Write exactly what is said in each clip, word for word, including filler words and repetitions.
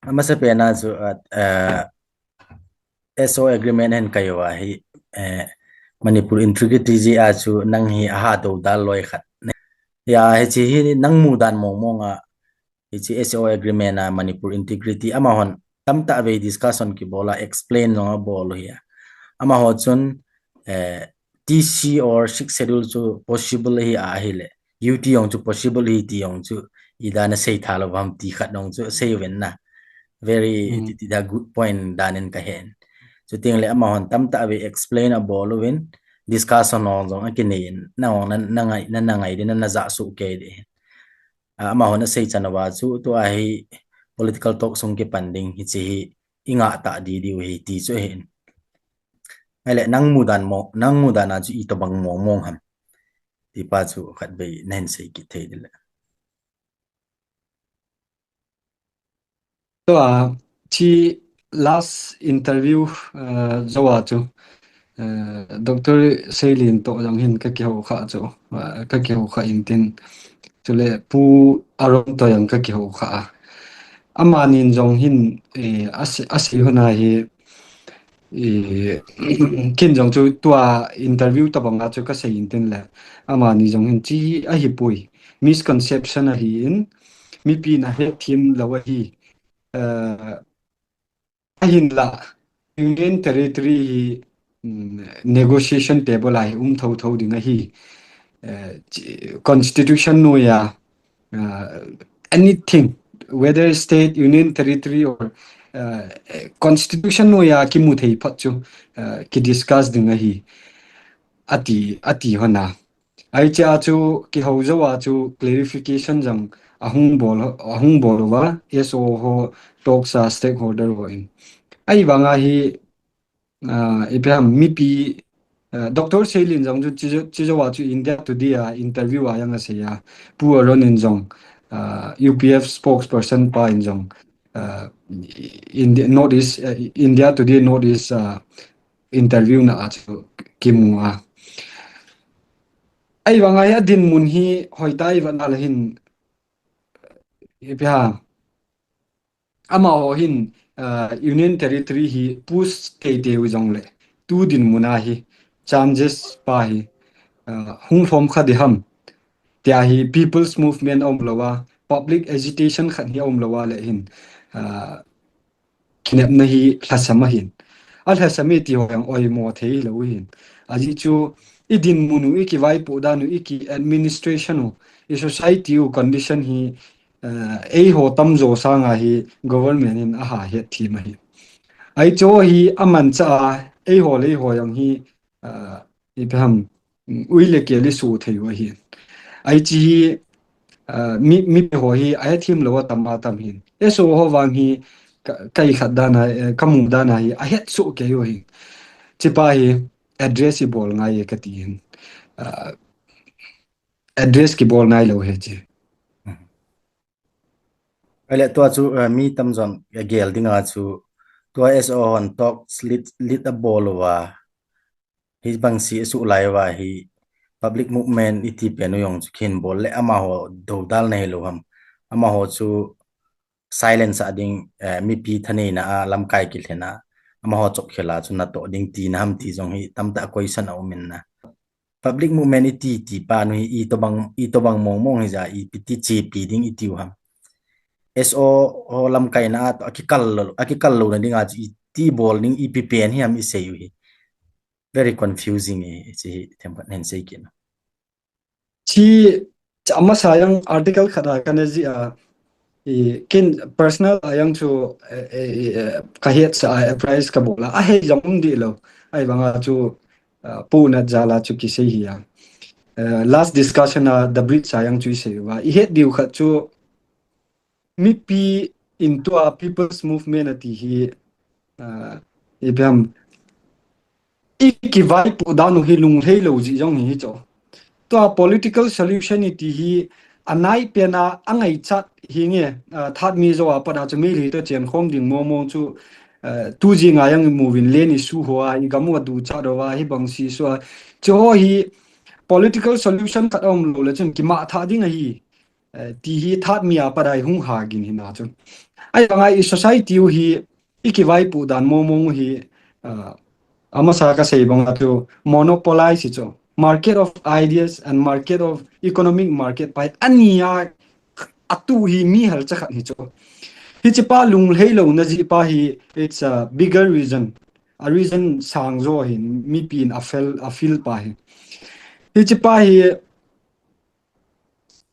Amasa pena chu, uh, uh, S O agreement hen kaiwa hi, eh, Manipur integrity ji a chu nang hi aha do dal loi khat. Ya, hichi hi nang mudan mong mong a, hichi S O agreement a Manipur integrity amahon tamta ve discussion kibola explain jong abol u hi a. Amaho chun, eh, T C or sixth schedule chu possible hi a hile. U T jong chu possible hi ti jong chu ida na sei tha lo ham ti khat jong chu sei ven na. Very ti, ti da good point dan in ka hen. Chuting le amahon tamta ve explain abol uvin discussion jong jong akinei in. Na jong na, na ngai, na, na ngai din na, na ja su ke de. A, amahon asei chan uva chu tua hi political talk sung kipan ding hichi hi i ngah ta di diu hi ti chu hin. Ahile nang mudan mo, nang mudan a chu itobang mong mong ham. Ti pa chu khat vei na hin sei kit thei dile. Tua, chi last interview, uh, jou a chu, uh, Doctor Seilin to jong hin ka kihou kha chu, uh, ka kihou kha in tin. Chule Pu Aaron to jong ka kihou kha a. Amanin jong hin, eh, ase, ase hona hi, eh, kin jong chu tua interview tabang a chu ka sei in tin le. Amani jong hin chi ahi pui. Misconception ahi in, mipi na het thim lo ahi. Uh, ahin la, Union Territory hi, mm, negotiation table a hi um tho tho ding ahi. Uh, chi-, constitution noiya, uh, anything, whether state, Union Territory or, uh, constitution noiya kimu thei phat chu, uh, ki discuss ding ahi. Ati, ati hona. Ahi chia chu kihou jou a chu clarification jong ahung bol, ahung bol uva, S O ho talks a stakeholder ho in. Ahivanga hi, ah, ipi ham mipi, ah, Doctor Seilin jong chu chi jou, chi jou a chu India Today a interview a jong asei a. Pu Aaron in jong, ah, U P F spokesperson pa in jong, ah, India, North East, ah, India Today North East, ah, interview na a chu kimu a. Ahivanga hi adinmun hi hoitai vana le hin, ipi ham, amaho hin, uh, Union Territory hi push teitei u jongle, tu dinmun a hi changes pa hi, uh, hung lhom kha di ham. Tia hi People's Movement aum lou a, public agitation khat hi aum lou a le hin, uh, kinepna hi lhasam ahin. Alhasam e ti ho jong oimo thei lou hin. Ajeh chu i dinmun u, i kivaipoh dan u, i ki administration u, i society u condition hi, eh, eiho tamjo sanga hi government in aha het thim ahi. Ahi chu hi amanchah a, eiho le eiho jong hi, eh, ipi ham, ui le kel i su thei u ahi. Ahi chi hi, ah, mi, mipi ho hi ahet thim lou atam atam hin. S O ho vang hi ka, ka i khat dan a, eh, ka mu dan a hi ahet soh kei u hin. Chi pa hi address i bol ngai e ka ti hin. Ah, address kibol nai lou hi chi. Ahile tua chu, eh, mi tamjon a gel dinga chu tua S O hon talks lead, lead abol uva. Hibang si asu lai uva hi public movement iti pen u jong chu khin bol le amaho dodal na hilou ham. Amaho chu silence a ding, eh, mipi thaneina a lamkai kilhena. Amaho chop khela chu natoh ding tina ham ti jong hi tamtah question aum in na. Public movement iti, iti pa nu hi, itobang, itobang mong mong hi ja, ipi ti chepi ding iti u ham. S O ho lamkaina a, akikal lou, akikal louna dinga chu iti bol ding ipi pen hi ham i sei u hi. Very confusing e, chi hi themkhat nen sei kit na. Chi, chi amasa jong article khat a kana jih a, i, kin personal a jong chu, eh, eh, eh, ka het sa a, eh, price ka bol a, ahei jong um di lou. Ahivanga chu, ah, puna jal a chu kisei hi a. Eh, last discussion a The Bridge a jong chu i sei uva. I het diu khat chu, mipi in tua People's Movement ati hi, ah, ipi ham, i kivaipoh dan u hi lunglhai lou jeh jong hi chu. Tua political solution iti hi anai pen a angaichat hi nge, ah, that mi jo a pat a chu Meitei to chenkhom ding mong mong chu, ah, tu jing a jong i mu uvin len i su ho a, i gam u a duchat ho a, hibang si su a. Chu ho hi political solution khat aum lou le chun kimah tha ding ahi. eh, ti hi that mi a pat a hi hung ha gin hi na chu. Ahivanga i society u hi, i kivaipoh dan mong mong u hi, ah, amasa ka sei bang a chu monopolize hi chu. Market of ideas and market of economic market pa hi ani a, a tu hi mi halcha khat hi chu. Hiche pa lunglhai louna jeh pa hi, it's a bigger reason. A reason sang jo hi, mipi in a feel, a feel pa hi. Hiche pa hi,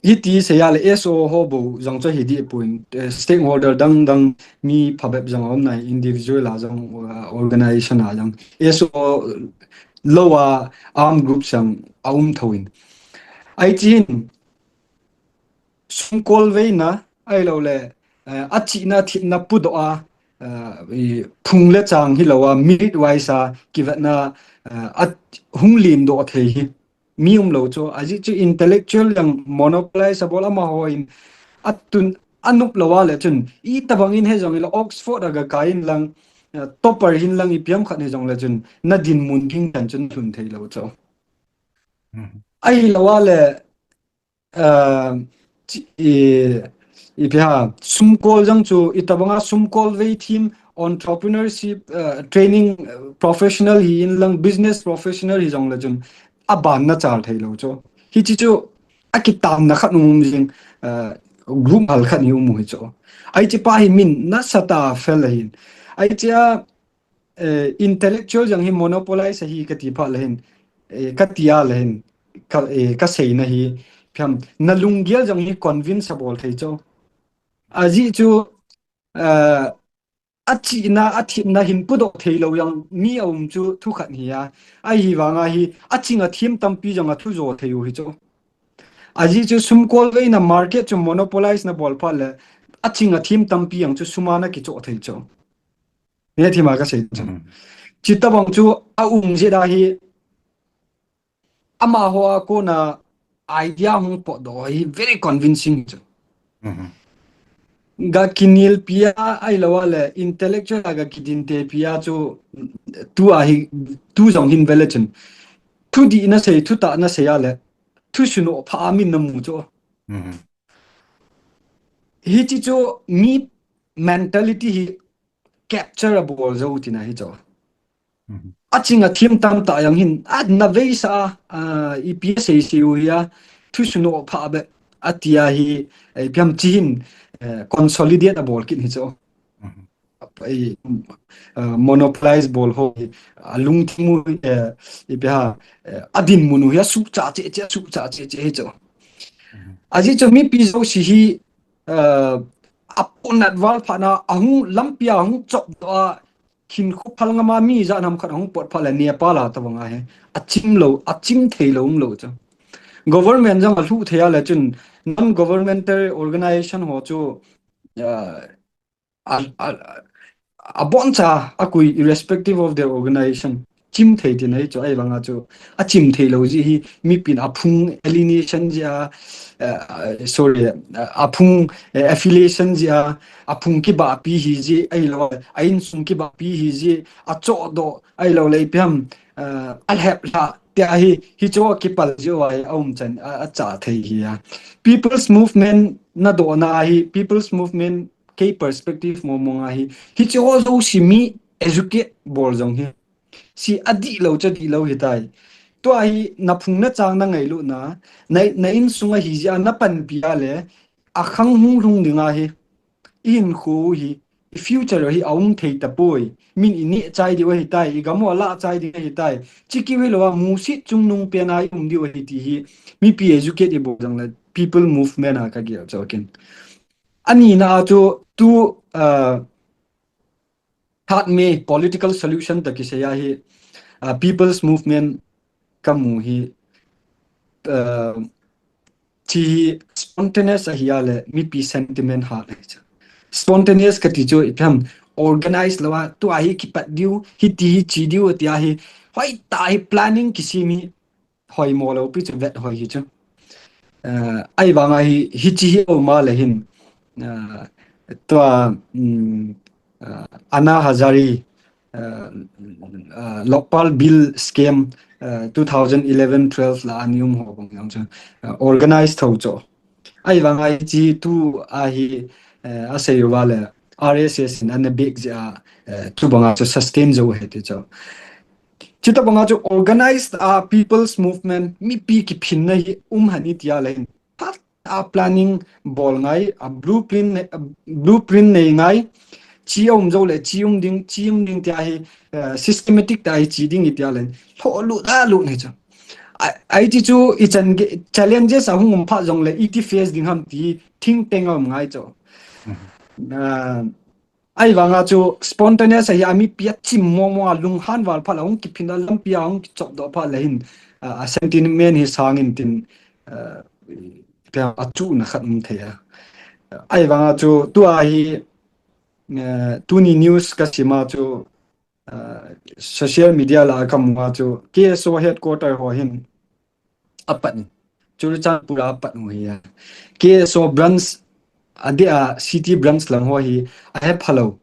hiti sei a le S O ho bou jong chu hi dih poi, eh, stakeholder dang dang mi phabep jong a um nai, individual a jong, uh, organization a jong. S O lou a armed group jong a um thou in. Ai chi hin, sumkolveina, ahilou le, eh, a chihna themna pudoh a, eh, i phung le chang hilou a, merit wise a, kivetna, eh, a hung lim doh thei hi. Mi um lou chu, ajeh chu intellectual jong monopolize a bol amaho in, a tun, a nop lou a le chun, i tabang in he jong i la Oxford a ga kai in lang, eh, topper hin lang ipi ham khat hi jong le chun, na dinmun ging dan chun lhun thei lou chu. Mhm. Ahilou a le, eh, chi-, i, ipi ham, sumkol jong chu, i tabang a sumkolvei them, entrepreneurship, eh, training, eh, professional hi in lang, business professional hi jong le chun, a ban na chal thei lou chu. Hichi chu, a kitanna khat um jing, eh, group hal khat hi um u hi chu. Ai chi pa hi min nasatah a fel ahin. Ai chi a, eh, intellectual jong hi monopolize ahi ka ti phat le hin, eh, ka ti a le hin, ka, eh, ka seina hi, ipi ham, na lunggel jong hi convince a bol thei chu. Ajeh chu, eh, a chihna, a themna hin pudoh thei lou jong mi a um chu thu khat hi a. Ahivanga hi, a ching a them tampi jong a thu jo thei u hi chu. Ajeh chu sumkolveina market chu monopolize na bol phat le, a ching a them tampi jong chu sum a na kichoh thei chu. Hiti ma ka sei chu. Mm. Chi tabang chu a um jeh a hi, amaho a kona idea hung potdoh hi very convincing chu. Mhm. Ga kinelpi a ahilou a le intellectual a ga kidintepi a chu tu a hi, tu jong hin ve le chun. Thu dih na sei, thu tah na sei a le, thu sunoh pha a min na mu chu. Mhm. Hichi chu mi mentality hi capture a bol jou tina hi chu. Mhm. A ching a them tamtah jong hin, a na veisa a, a, ipi a sei sei u hi a, thu sunoh pha be a ti a hi, eh, ipi ham chi hin, eh, consolidate a bol kit hi chu. Mhm. Ei, eh, monopolize bol ho hi, a lungthim u, eh, ipi ham, eh, a dinmun u hi a suhcha cheh cheh, a suhcha cheh cheh hi chu. Mhm. Ajeh chu mipi jouse hi, eh, a ponat val phat na, a hung lampi a hung chop doh a, hinkho phal ngam a mi ijat ham khat a hung pot phat le Nepal a tabang a hi, a chim lou, a chim thei lou um lou chu. Government jong a lhuh thei a le chun, non-governmental organization ho chu, ah, a, a, a boncha a koi irrespective of their organization. Chim thei tina hi chu, ahivanga chu a chim thei lou jeh hi, mipin a phung alienation jeh a, eh, sorry, eh, a phung, eh, affiliation jeh a, a phung kibahpi hi jeh, ahilou, a insung kibahpi hi jeh, a chohdoh, ahilou le ipi ham, eh, a lheplhah, tia hi, hichu a kipal jeh uva hi, a umchan, a, a chah thei hi a. People's Movement na dohna hi, People's Movement kei perspective mong mong a hi, hichu jouse mi educate bol jong hi. Si a dihlou chu dihlou hitai. Tua hi na phung na chang na ngailutna, na, na insung a hi jeh a na panpi a le, a khang hung lhung ding a hi, i hinkho hi, i future hi a um thei tapoi. Min i neh chai diu ahitai, i gam u a lah chai ding ahitai. Chi keu hilou a, musit chungnung pen a i um diu ahi ti hi, mipi educate i bol jong le, People Movement a ka gel chu kin. Ani na a chu tu, ah, third May political solution toh kisai a hi, ah, People's Movement ka mu hi, ah, chi hi spontaneous ahi a le mipi sentiment hat ahi chu. Spontaneous ka ti chu ipi ham, organize lou a, tua hi kipat diu, hiti hi chi diu tia hi, hoitah hi planning kisem hi, hoimo lou pi chu vet hoi hi chu. Eh, ahivang a hi, hichi hi a um a le hin, eh, tua, um, eh, Anna Hazare, eh, eh, Lokpal Bill scam, eh, two thousand eleven twelve la a ni um ho bang jong chu, eh, organize tho chu. Ahivanga hiche tu ahi, eh, asei uva le R S S in ana bek jeh a, eh, tu banga chu sustain jou ahi ti chu. Chuti banga chu organized, ah, people's movement, mipi kiphinna hi um ahi tia le hin. Phat a planning bol ngai, a blueprint, a blueprint nei ngai, chi um jou le, chi um ding, chi um ding tia hi, eh, systematic tah a hi chi ding tia le, lhoh lut a lut nei chu. Ai, ai ti chu i chan ge, challenges ahung um phat jong le, iti face ding ham ti, thing teng a um ngai chu. Mhm. Ah, Ahivanga chu spontaneous ahi a mipi a chim mong mong a lunghan val phat a hung kiphin a lampi a hung kichop doh phat le hin, ah, a sentiment hi sangin tin, ah, pia a chu na khat um thei a. Ahivanga chu tua hi, eh, tuni news ka sim a chu, ah, social media la ka mu a chu K S O headquarter ho hin apat in. Churachandpur a apat u hi a. K S O branch, adeh a city branch lang ho hi, ahe phalou.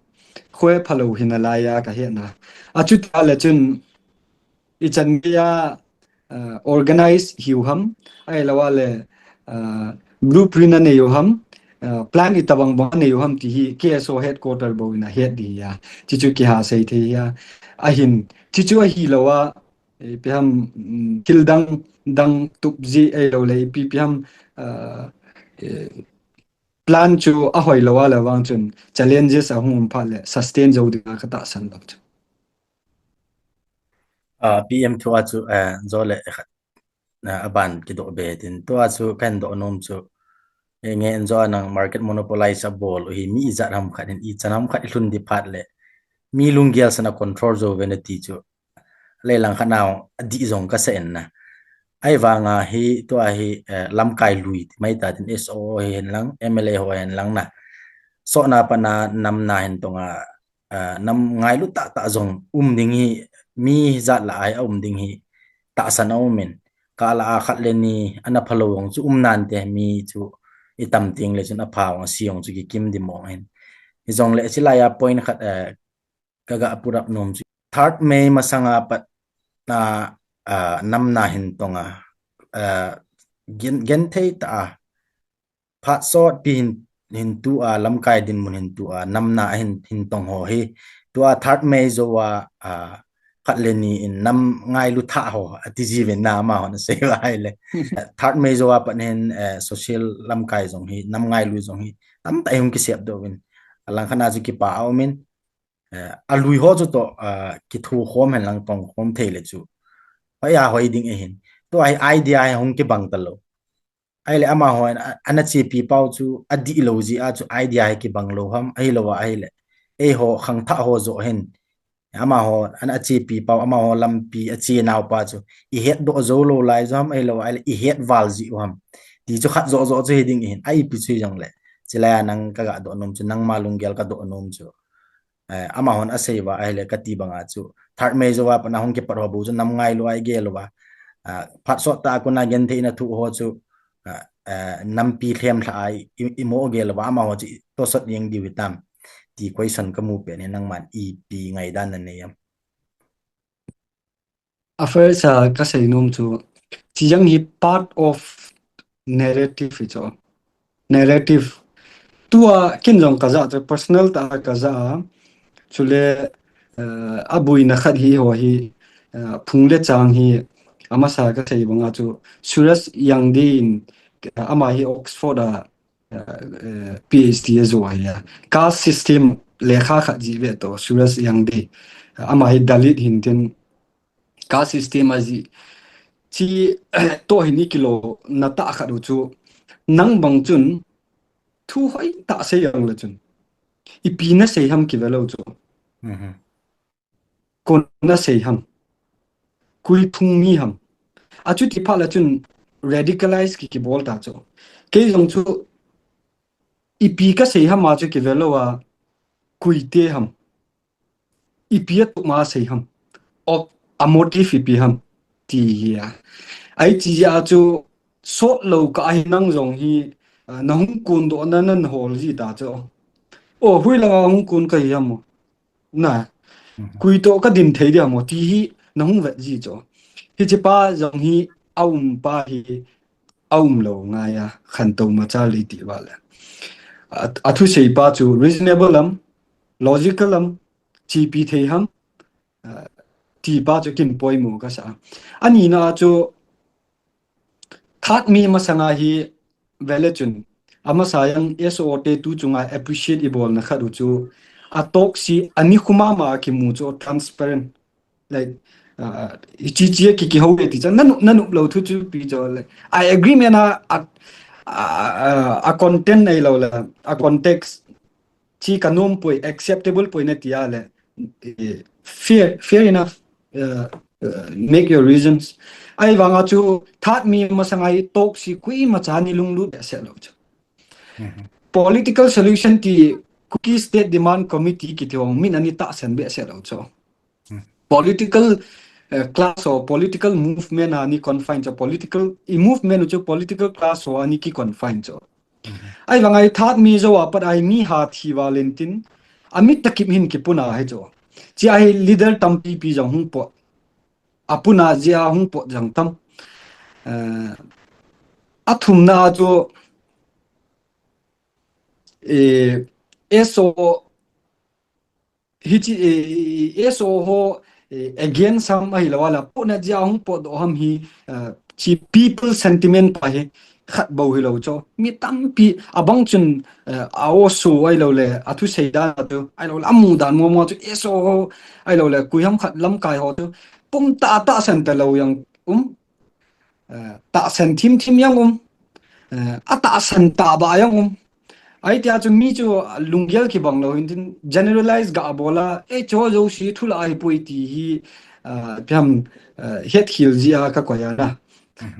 Khohe phalou hi nalai a ka hetna. Achuti le chun, i chan gei a, uh, organize hiu ham, ahilou a le, uh, blueprint anei u ham, uh, plan itabang bang anei u ham ti hi K S O headquarter bou in ahet di hi a. Chuchu kiha sei thei hi a. Ahin, chuchu ahilou a, eh, ipi ham, mm, thil dang, dang tup ji ahilou le, ipi, ipi ham, ah, eh, plan chu ahoi lou a le vang chun challenges ahung um phat le sustain jou ding a ka tahsan lou chu. Ah, P M thu a chu, eh, jo le khat, ah, aban kidoh be tin. Tua chu kahin doh nom chu, eh, nge en jo a nang market monopolize abol u hi mi ijat ham khat in ichan ham khat ilhun di phat le mi lunggel san a control jou ve na ti chu. Leilang khat nau adih jong ka sa in na. Ahivanga hi, tua hi, eh, lamkai lui ti mai ta tin S O hi hen lang, M L A ho hen lang na. Sotna patna namna hin tonga, eh, nam ngailu tah tah jong um ding hi, mi jat la ai a um ding hi, tahsan a um in. Ka la a khat le ni, ana phalou jong chu um nante mi chu i tam ting le chun apha jong asi jong chu kikim di mong hin. Hijong le chilai a point khat, eh, ka ga put up nom chu. Third May masanga pat na, ah, namna hin tonga, ah, gen, genthei ta a. Phat sot pi hin, hin tu a, lamkai dinmun hin tu a, namna hin, hin tong ho hi. Tua third May jo a, ah, khat le ni in nam ngailu tha ho, ati ji uvin na ama hon sei va hai le. Third May jo a pat hin, eh, social lamkai jong hi, nam ngailu jong hi, tamtah hung kisep doh uvin. Alang khat na chu kipa a um in, eh, alui ho chu toh, ah, kithu khom hen lang tong khom thei le chu. Hoi a hoi ding ahin. Tua hi idea hi hung kibang ta lou. Ahile amaho, a, ana chepi pau chu adih lou jeh a chu idea hi kibang lou ham, ahilou a ahile. Eiho khangthah ho joh hin. Amaho, ana chepi pau, amaho lampi ache nau pa chu. I het doh jou lou lai joh ham, ahilou a ahile, i het val jeh u ham. Ti chu khat joh joh chu hi ding ahin. A ipi chu hi jong le. Chilai a nang ka ga doh nom chu, nangma lunggel ka doh nom chu. Eh, amahon asei uva ahile kati banga chu. Third May jou a pat na hung kipat ho bou chu nam ngailu a igel uva. Ah, phat sot ta a kona genthei na thu ho chu, ah, eh, nampi lhem lha a i, i, imo gel uva amaho chu i tosot jeng diu hitam. Ti question ka mu pen hi nangman ipi ngaidan na nei am. A first a ka sei nom chu, chi jang hi part of narrative hi chu. Narrative. Tua kin jong ka ja chu, personal ta ka ja a. Chule, eh, a buina khat hi ho hi, eh, phung le chang hi, amasa ka sei banga chu, Suraj Yangdi in, eh, ama hi Oxford a, eh, eh, P H D a jo ahi a. Caste system lekha khat jih ve toh, Suraj Yangdi. Ama hi Dalit hin tin, caste system a jih. Chi, toh hin i kilo na tah khat u chu. Nang bang chun, thu hoi tah sei ang le chun. Ipi na sei ham kive lou chu. Mhm. Koin na sei ham. Koi phung mi ham. Achuti phat le chun radicalize ki, kibol ta chu. Kei jong chu ipi ka sei ham a chu kive lou a koi te ham. Ipi a tup ma sei ham. O, a motive ipi ham. Ti hi a. Ai chi a chu sot lou ka ahi nang jong hi, ah, na hung kun doh na nan hol ji ta chu. O, hui langa hung kun ka hi ham o. Na, mhm, koi toh ka din thei dia mo ti hi na hung vet ji chu. Hiche pa jong hi a um pa hi aum lou ngai a, khantou machal le iti uva le. A, athusei pa chu reasonable am, logical am, chepi thei ham, a, ti pa chu kin poimo kasa. Ani na chu that mi masanga hi vele chun, amasa jong S O O te tu chunga appreciate ibolna khat u chu, a talk si ani khuma ma kimu chu transparent. Like, uh, ichi chi ki ki ho ti chan, nanu, nanu lo thu chu pi cho, like, I agree me na, a, a, a, a content nei lo le, a context, chi ka nom poi, acceptable poi na tia le, eh, fair, fair enough, uh, uh, make your reasons. Ahivanga chu, that mi masanga hi talk si koima cha ni lunglut behseh lou chu. Political solution ti Kuki State Demand Committee kiti hong min ani tahsan behseh lou chu. Political, eh, class or political movement a ni confine chu political, i movement u chu political class ho ani ki confine chu. Ahivanga hi that mi jou a pat a hi mi hat hi valentin, a mi takip hin kipuna hi chu. Chi a hi leader tampi pi jong hung pot. A puna jia hung pot jong tam. Eh, a thumna chu, eh, S O hichi, eh, S O ho, eh, against ham ahilou a la, puna jia hung pot doh ham hi, eh, chi people sentiment pa hi khat bou hilou chu. Mi tampi abang chun, eh, a O S O ahilou le, athusei dan a tu, ahilou le, amu dan mo mo chu S O ho, ahilou le, koi ham khat lamkai ho tu, pum ta tahsan ta lou jong um, eh, tahsan thim thim jong um, eh, a tahsan ta ba jong um. Ahi tia chu mi chu lunggel kibang lou hin tin generalize ga bol a, eh, chu jouse thu la ahi poi ti hi, eh, piam, eh, het khel jia ka koi a na.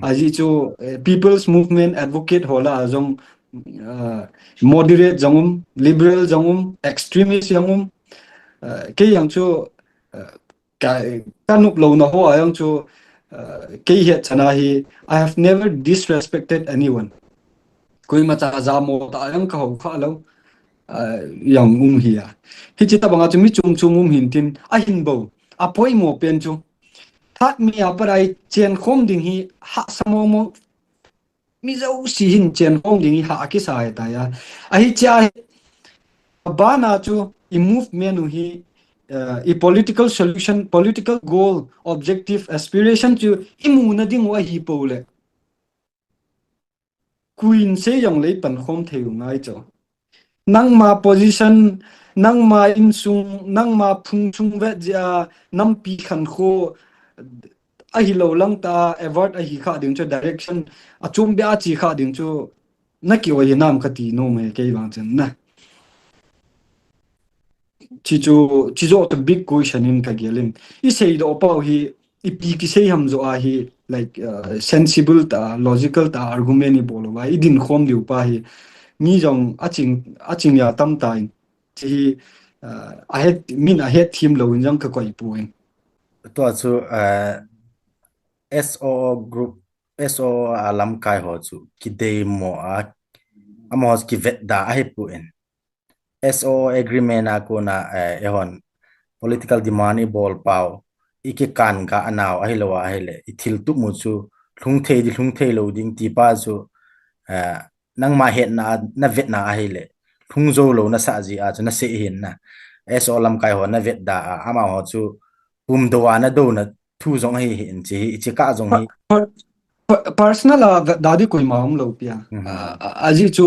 Ajeh chu, eh, People's Movement advocate ho la jong, eh, moderate jong um, liberal jong um, extremist jong um, eh, kei jong chu, eh, ka, ka nop louna ho a jong chu, uh, kei het chan a hi, I have never disrespected anyone. Koima cha jamo ta a jong ka ho kha lou, uh, jong um hi a. Hichi tabang a chu mi chom chom um hin tin, ahin bou, a poimo pen chu. That mi a pat a hi chen khom ding hi hahsa mo mo, mi jouse hin chen khom ding hi hah a kisa hi ta a. Ahi chia hi, a bana chu i movement u hi, uh, i political solution, political goal, objective, aspiration chu i muna ding u ahi pou le. Koi in sei jong le i pan khom thei u ngai chu. Nangma position, nangma insung, nangma phung chung vet jia, nampi khankho, ahilou lang ta, avert ahi kha ding chu direction, a chom bia a chi kha ding chu, na ki oi hinam ka ti nom e kei vang chen na. Chi chu, chi joh chu big question in ka gel in. I seidoh pau hi, ipi kisei ham joh a hi, like, uh, sensible ta, logical ta, argument i bol uva, i din khom diu pa hi, mi jong a ching, a ching a tam ta in, chi hi, uh, a het, min a het thim lou in jong ka koi poi. Tua chu, uh, S O O group, S O O a lamkai ho chu, kideimo a, amaho chu kivetda ahi poi. S O O agreement a kona, eh, eihon political demand i bol pau, i kikan ga anau ahilou a ahile, i thil tup mu chu lhung thei di lhung thei lou ding ti pa chu, eh, nangma hetna, na vetna ahile, lhung jou lou na sah ji a chu na sei hin na. S O O lamkai ho na vetda a, amaho chu pum dou a na douna thu jong ahi hin chi hi, chi ka jong hi. Per-, per-, personal a vetda di koima um lou pia. Mhm. A, a, ajeh chu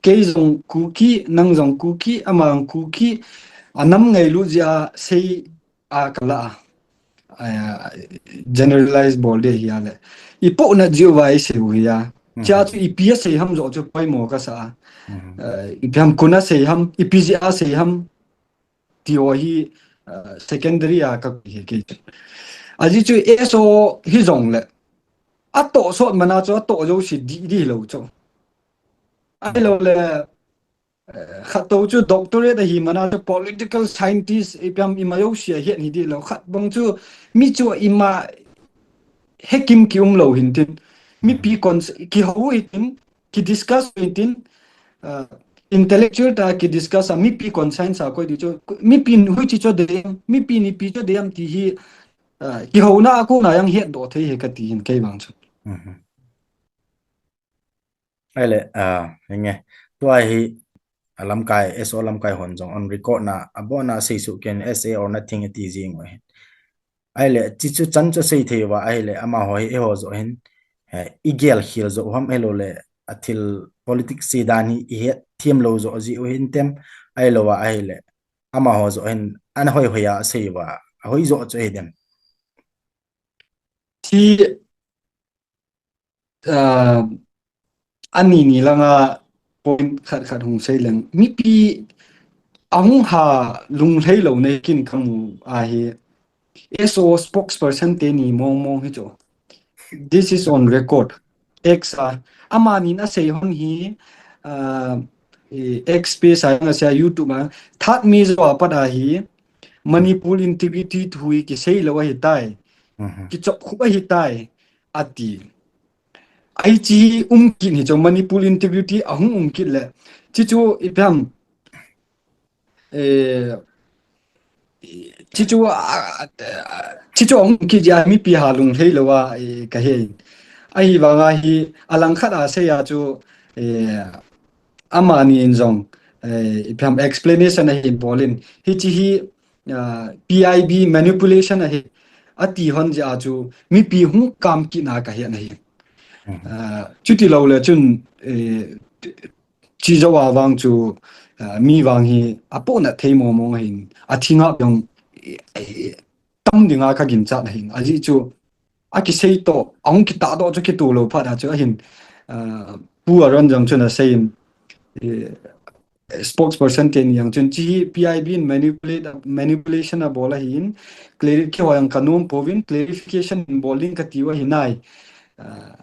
kei jong Kuki, nang jong Kuki, ama jong Kuki, a nam ngailut jeh a sei a ka la a. A, generalize bol de hi a le. I pohnat jeh uva i sei u hi a. Mhm. Chia chu ipi a sei ham joh chu poimo ka sa a. Mhm. A, ipi ham kona sei ham, ipi jeh a sei ham. Ti ho hi, uh, secondary a ka koi hi kei chu. Ajeh chu S O O hi jong le. A toh sot mana chu a toh jouse di, di lou chu. Ahilou le, eh, khat tou chu doctorate ahi mana chu political scientist ipi ham ima jouse a het hi di lou. Khat bang chu mi chu ima hekim ki um lou hin tin. Mipi cons-, ki ho hin tin, ki discuss hin tin, uh, intellectual ta ki discuss a, mipi conscience a koi di chu, mipi hui chi chu de, mipi ni pi chu de am ti hi, uh, ki ho na a ko na jong het doh thei he ka ti hin kei vang chu. Mhm. Ahile, ah, hinge. Tua hi, a lamkai, S O lamkai hon jong on record na, abona sei suh ken S A or nothing ati jing u ahi. Ahile, chichu chan chu sei thei uva, ahile, amaho hi, eiho joh hin, eh, igel khel joh u ham, ahilou le, athil politics sei dan hi, ihet them lou joh ji u hin tem, ahilou va, ahile, amaho joh hin, ana hoi hoi a sei uva, ahoi joh chu ahi dem. Thi, ah, ani ni langa point khat khat hung sei leng. Mipi ahung ha lunglhei lou nei kin kamu ahi. S O spokesperson teni mong mong hi chu. This is on record. X a, amani na sei hon hi, ah, eh, X space a, nga sei a YouTube a. That means wa pat ahi. Manipur integrity thu hi kisei lou ahi tai. Mhm. Kichop khup ahi tai. Ati. Ai chi um kin hi chu Manipur integrity ahung um kit le. Chichu ipi ham. Eh, chichu, ah, ah, chichu ahung kit jeh a mipi ha lunglhei lou a, eh, kahe. Ahivanga hi alang khat a sei a chu, eh, amani in jong, eh, ipi ham explanation ahin bol in. Hichi hi, ah, P I B manipulation ahi. Ati hon jeh a chu mipi hung kam kit na kahe na hi. Mhm. Ah, chuti lou le chun, eh, chi jou a vang chu, ah, mi vang hi apohnat thei mong mong ahin, athi ngap jong, eh, eh, tam dinga ka ginchat ahin. Ajeh chu, akisei toh, ahung kitah toh chu kitoh lou phat a chu ahin, ah, Pu Aaron jong chun asei in, eh, spokesperson teni jong chun chi hi P I B in manipulate, manipulation abol ahin, clari-, keiho jong kanom pouvin, clarification in bol ding kati u ahi nai. Ah,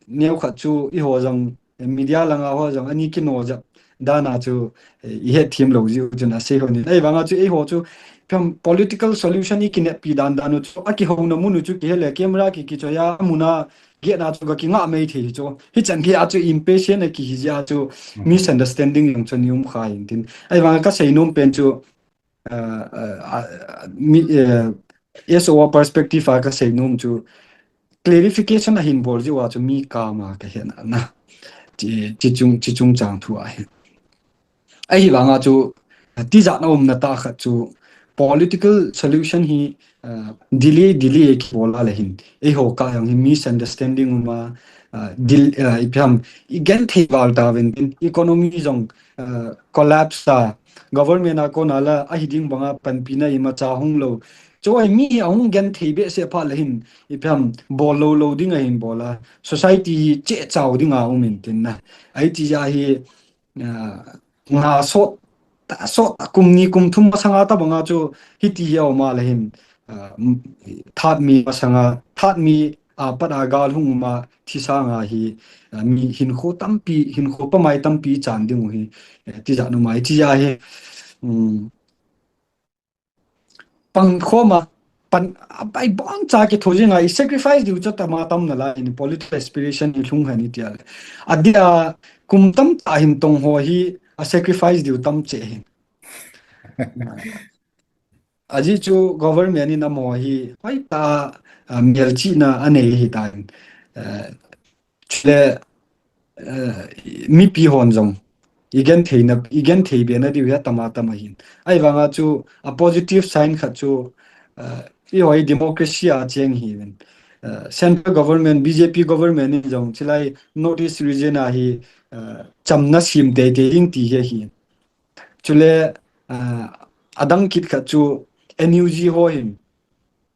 neo khat chu eiho jong media langa ho jong ani kino jep dan a chu, eh, ihet them lou ji u chun asei hon in. Ahivanga chu eiho chu, ipi ham political solution ikineppi dan dan u chu, akihouna mun u chu kihe le camera ki, kichoi a, amun a geh na chu ga kingah mei thei chu. Hichan gei a chu impatient akihi jeh a chu, mhm, misunderstanding jong chu ni um kha in tin. Ahivanga kasei nom pen chu, ah, ah, ah, mi, eh, S O a perspective a kasei nom chu clarification ahin bol jeh uva chu mi kam a kahe na na. Chi, chi chung, chi chungchang thu ahi. Ahivanga chu, tijat na umna tah khat chu political solution hi, ah, delay, delay kibol a le hin. Eiho kah jong hi misunderstanding um a, ah, del-, ah, ipi ham, igenthei val tauvin tin, economy jong, ah, collapse a, government a kona la, ahi ding banga panpina imacha hung lou. Chu hi mi hi ahung genthei behseh phat le hin, ipi ham, bol lou lou ding ahin bol a, society hi chehchao ding a um in tin na. Ahi ti jeh a hi, ah, nga sot, ta sot, kum ni kum thum masanga tabanga chu hiti hi a um a le hin, ah, m-, that mi masanga, that mi a pat a gal hung um a thisa nga hi, ah, mi hinkho tampi, hinkho pamai tampi chan ding u hi, eh, tijat nu mai, tijat hi, um, pang khoma, pan, a, ai bangcha kitho jing a, i sacrifice diu chu tama tam nalai in political aspiration i lhung hen i tia le. Adia kum tamtah hin tong ho hi a sacrifice diu tam cheh hin. Ajeh chu government in amaho hi hoitah, a, melchihna anei ahitan. Eh, chule, eh, mipi hon jong, igenthei na, igenthei be na diu hi atama tam ahin. Ahivanga chu, a positive sign khat chu, eh, eiho hi democracy a cheng ahiuvin. Eh, central government, B J P government in jong, chulai North East region a hi, eh, chamna sem teitei ding ti hi ahi. Chule, eh, adang kit khat chu, N U G ho hin,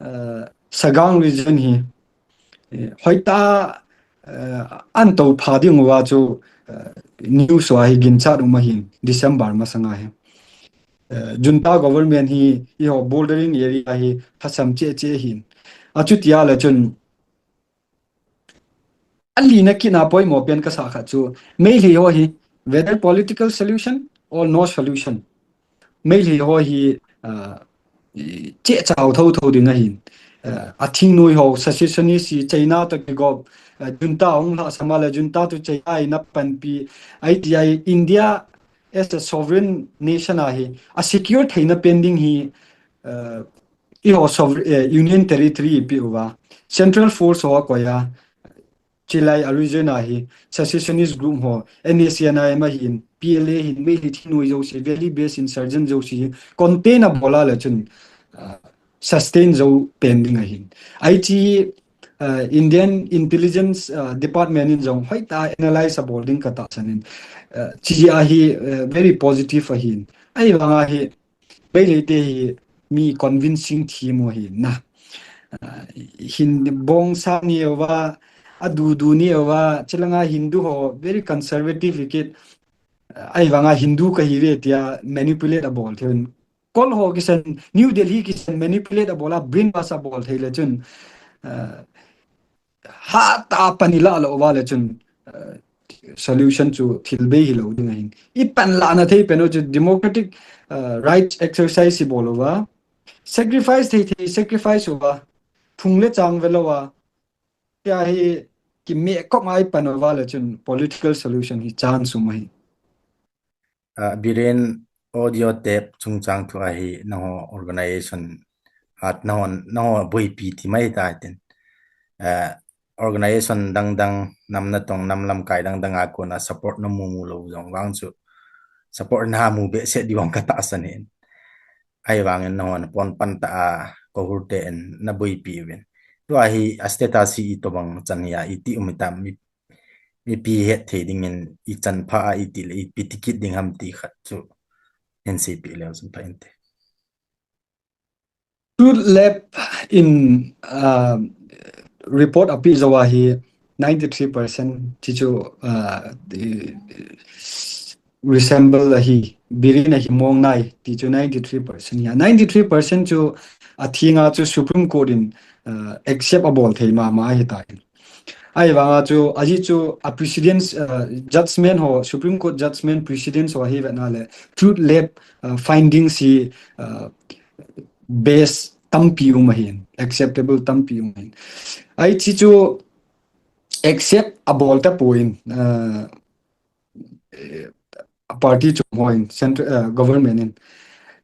eh, Sagaing region hi, eh, hoitah, eh, ahin toupha ding uva chu, eh, news a hi ginchat um ahin December masanga hi. Eh, junta government hi eiho bordering area hi lhasam cheh cheh ahin. Achuti a le chun, alina kit a poimo pen kasah khat chu, Meitei ho hi, whether political solution or no solution, Meitei ho hi, ah, i, chehchao thotho ding ahin. Ah, athingnoi ho, secessionist hi China toh kigop, ah, junta hung lhasam a le junta toh China in apanpi, ahi ti a hi India as a sovereign nation a hi, a secure theina pen ding hi, ah, eiho sov-, eh, Union Territory ipi uva, central force ho akoi a, chilai a region a hi secessionist group ho, N S C N I M ahin, P L A hin, Meitei thingnoi jouse, valley based insurgent jouse hi contain abol a le chun, uh, sustain jou pen ding ahin. Hiche, uh, Indian Intelligence, uh, Department in jong hoitah analyse abol ding katahsan in. Uh, hiche hi, uh, very positive ahin. Ahivanga hi, Meitei te hi mi convincing them u ahin na. Uh, hin bongsa neo va, adudu neo va, chulanga Hindu ho very conservative ikit. Uh, ahivanga Hindu kahiuve tia manipulate abol them. Kol ho kisan, New Delhi kisan manipulate abol a, brainwash abol thei le chun, uh, hatah a pan ilah lou uva le chun, uh, solution chu thil bei hilou ding ahin. I panlahna thei pen u chu democratic, uh, rights exercise ibol uva, sacrifice thei thei sacrifice uva, phung le chang velou a, tia hi kimekop a i pan uva le chun political solution hi chance um ahi. Uh, Biren, audio tape chungchang thu a hi nangho organization hat nangho, nangho boipi ti mai ta tin. Uh, organization dang dang, nam natong, nam lamkai dang dang a kona support namu mu lou jong vang chu support namu behseh diu vang katahsan in. Ahivangin nangho napon pan ta a, Kohur te in naboipi uvin. Tua hi a status hi itobang chan hia, iti um itam, mi mipi het thei dingin ichan pha a iti le ipi ti kit ding ham ti khat chu hin seipeh leu chun pha inte. Truth Lab in, uh, report apeh jou a hi ninety-three percent ti chu, uh, resemble ahi, Biren ahi mong nai ti chu ninety-three percent hia. Ninety-three percent chu athenga chu Supreme Court in, uh, accept abol thei mama ahitai. Ahivanga chu, ajeh chu a precedence, uh, judgment ho, Supreme Court judgment precedence ho hi vetna le, Truth Lab, uh, findings hi, uh, base tampi um ahin, acceptable tampi um ahin. Hiche chu accept abol tapon, uh, eh, a party chu hoi, central, uh, government in.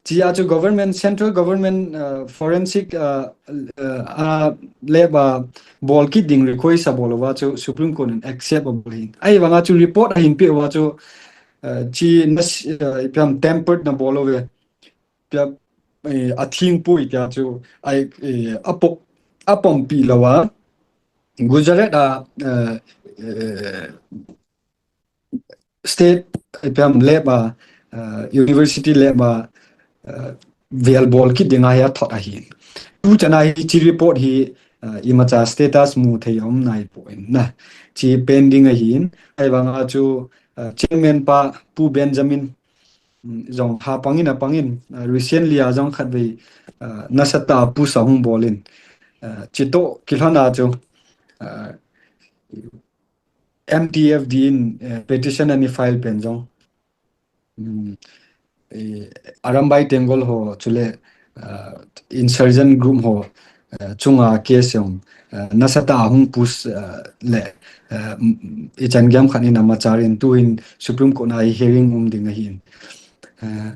Hiche a chu government, central government, uh, forensic, uh, uh, uh, lab a bol kit ding request abol uva chu Supreme Court in accept abol ahin. Ahivanga chu report ahin peh uva chu, uh, hiche na, uh, ipi ham tampered nabol uve. Pia, eh, atheng poi tia chu, ai, eh, apom, apompi lou a. Gujarat a, uh, uh, state, eh, ipi ham lab a, uh, university lab a, uh, vel bol kit dinga hi athot ahin. Tuchan a hiche report hi, uh, imacha status mu thei um naipon na. Hiche pending ahin. Ahivanga chu, uh, chairman pa Pu Benjamin, mm, jong ha pangin apangin, uh, recently a jong khatvei, uh, nasatah a push ahung bol in. Uh, hiche toh kilhon a chu, uh, M T F D in, eh, petition ana file pen jong. Mm, eh, Arambai Tenggol ho chule, ah, insurgent group ho, eh, chunga case jong, eh, nasatah a hung push, eh, le, eh, mm, ichan gei khat in amachar in tuin Supreme Court a hearing um ding ahin. Eh,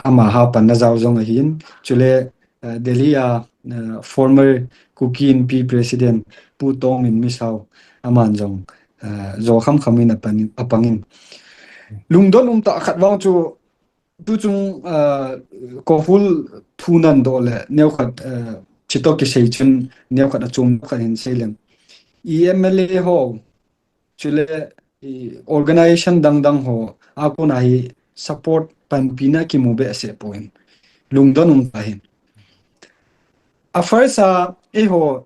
ama ha panna jao jong ahin. Chule, eh, Delhi a, eh, former Kuki Inpi President Pu Tawngminmi Sao, aman jong, eh, jou khamkham in apang, apangin. Lungdon umtah khat vang chu, tuchung, eh, Kohrul thu nandoh le, neokhat, eh, hiche toh kisei chun, neokhat achom khat hin sei leng. I M L A ho, chule, i organization dang dang ho, a kona hi support panpina kimu behseh pon. Lungdon umtah in. A first a, eiho,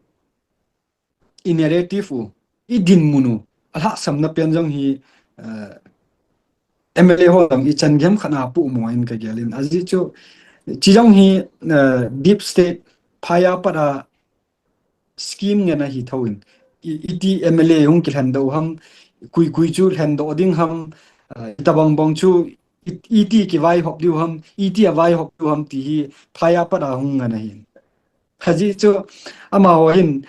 i narrative u, i dinmun u, alhahsamna pen jong hi, eh, M L A ho jong ichan gei khat a pu mo in kagel in. Ajeh chu, hiche jong hi, eh, deep state, phai a pat a, scheme ngen ahi thou in. I, iti M L A hung kilhendoh u ham, koi koi chu lhendoh ding ham, ah, itobang bang chu i, iti kivaihop diu ham, iti avaihop diu ham ti hi phai a pat a hung ngen ahin. Ajeh chu amaho hin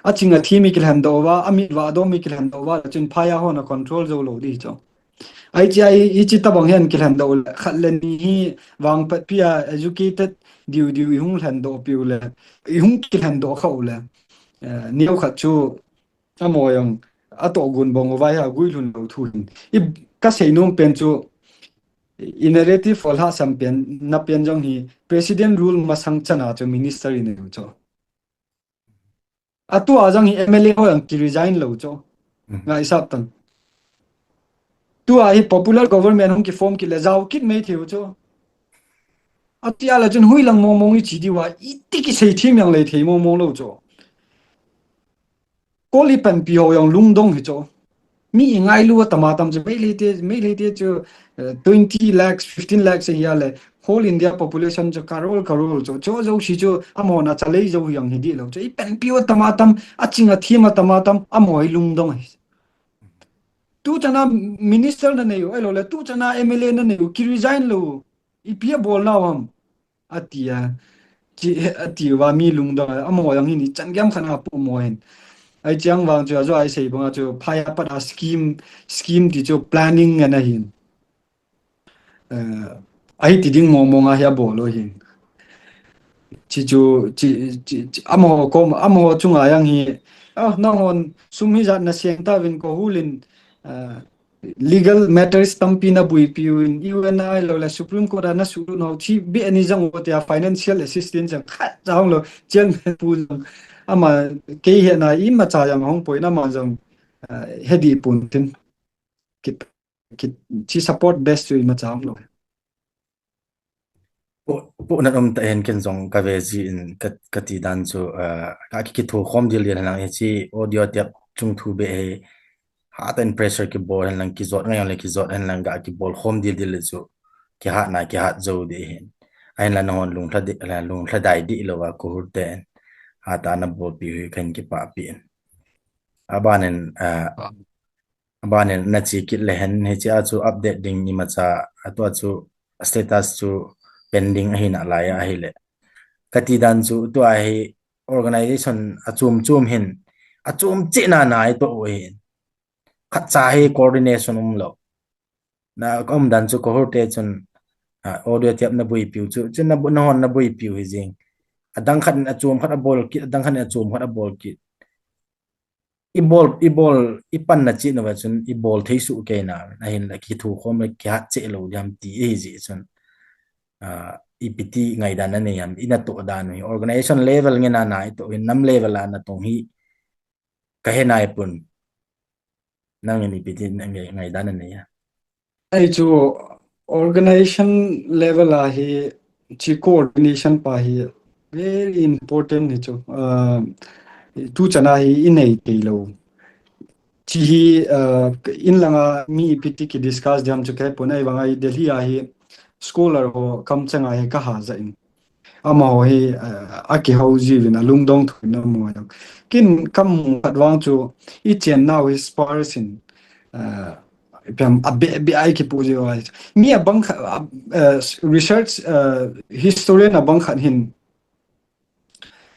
aching athem mi kilhendoh uva, amit vah dom mi kilhendoh uva, chun phai a hon a control jou lou ding chu. Hiche a, hiche tobang hin kilhendoh u le, khat le ni hi vangphatpi a educated diu diu i hung lhendoh piu le, i hung kilhendoh khah u le, eh, neokhat chu amaho jong atoh gon bang uva hi aguilhun lou thu hin. I kasei nom pen chu, i narrative ho lhasam pen, na pen jong hi, President rule masang chana chu minister inei u chu. Atua jong hi M L A ho jong kiresign lou chu. Ngaisah tan. Tua hi popular government hung kiform kit le jao kit mai thei u chu. Atia la chun hui lang mong mong i chi diu a, iti kisei thim jong lei thei mong mong lou chu. Kol i panpi ho jong lungdong hi chu. Mi i ngailu a tama tam chu, Meitei te, Meitei te chu, eh, twenty lakhs, fifteen lakhs a hi a le, whole India population chu crore, crore chu, chu jouse chu, amahon achalei jou hi jong hi dih lou chu. I panpi u a tama tam, aching a thim a tama tam, amaho hi lungdong hi. Tu chana minister na nei u, ahilou le, tu chana M L A na nei u, kiresign lou u. Ipi abol nau ham? Atia. Chi, ati uva mi lungdong, amaho jong hin i chan gam khat a pu mo hin. Ahi chang vang chu, ajo aisei bang a chu, phai a pat a scheme, scheme ti chu planning ana hin. Eh, ahi ti ding mong mong a hi abol u hin. Chi chu, chi, chi, chi, amaho kom, amaho chunga jong hi, ah, nanghon sum hijat na seng tauvin KOHUR in, eh, legal matters tampi na buipi uvin, U N a ahilou le Supreme Court a na sulut nau chi beh ni jong u tia financial assistance jong khat jong lou, chairman pu jong ama kei hena imacha jong hung poi na ama jong, eh, he dih pon tin. Ki, ki, chi support base chu imacha hung lou. Pu, pu na um ta hen ken jong ka ve ji in ka, ka ti dan chu, ah, ka ki, kitho khom dil dil hen lang hi chi audio tape chung thu be he. Hatah in pressure kibol hen lang kijot ngai le kijot hen lang ka kibol khom dil dil le chu. Kihat na kihat jou ding hin. Ahin la nahon lungthim ding, la lungthim dai ding lou a KOHUR ten. Hatah na bolpi u hi kahin kipah pi in. Aban in, ah, Abanin na chi kit le hen, hiche a chu update ding imacha, atua chu status chu pending ahi nalai a ahile. Ka ti dan chu tua hi organization achom chom hin, achom cheh nana itoh u hin. Khatcha hi coordination umlou. Na ka um dan chu KOHUR te chun, ah, audio tape na buipiu chu, chu na bu-, nahon na buipiu hi jing. Adang khat in achom khat abol kit, adang khat in achom khat abol kit. Ibol, ibol, ipan na cheh nauva chun, ibol thei soh kei na, ahinla kithokhom le kihat cheh lou ding ham ti ahi jeh chun. Ah, ipi ti ngaidan nanei ham, ina toh dan u hi. Organization level ngen a na itoh hin, nam level a na tong hi, ka he naipon. Nangin ipi ti ngai, ngaidan nanei ham. Ahi chu organization level a hi, chi coordination pa hi very important hi chu. Ah, tu chan a hi inei thei lou. Chi hi, ah, in langa mi ipi ti ki discuss ding ham chu ka hepon, ahivanga Delhi a hi scholar ho kamcheng a hi ka ha jeh in. Amaho hi, ah, akihou jiuvin, alungdong thou in amaho jong. Ken kamu khat vang chu, i chen nau hi sparse in, ah, ipi ham abeh beh a i kipoh jiu ahi. Mi abang khat, ah, ah, research, ah, historian abang khat hin,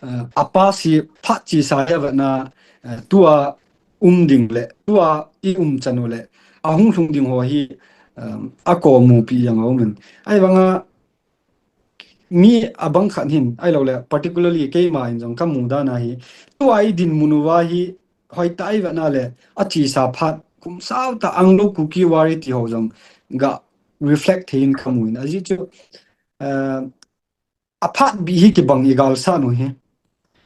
ah, a past hi phat chesa hi avetna, ah, tua um ding le, tua i um chan u le, ahung lhung ding ho hi, ah, akomupi jeng a um in. Ahivanga, mi abang khat hin, ahilou le, particularly keima hin jong kamu dan a hi, tua i dinmun uva hi, hoitah i vetna le, achesa phat, kum sao tah Anglo Kuki War i ti ho jong, ga reflect thei in kamu in. Ajeh chu, eh, aphat bih hi kibang i galsat u hi.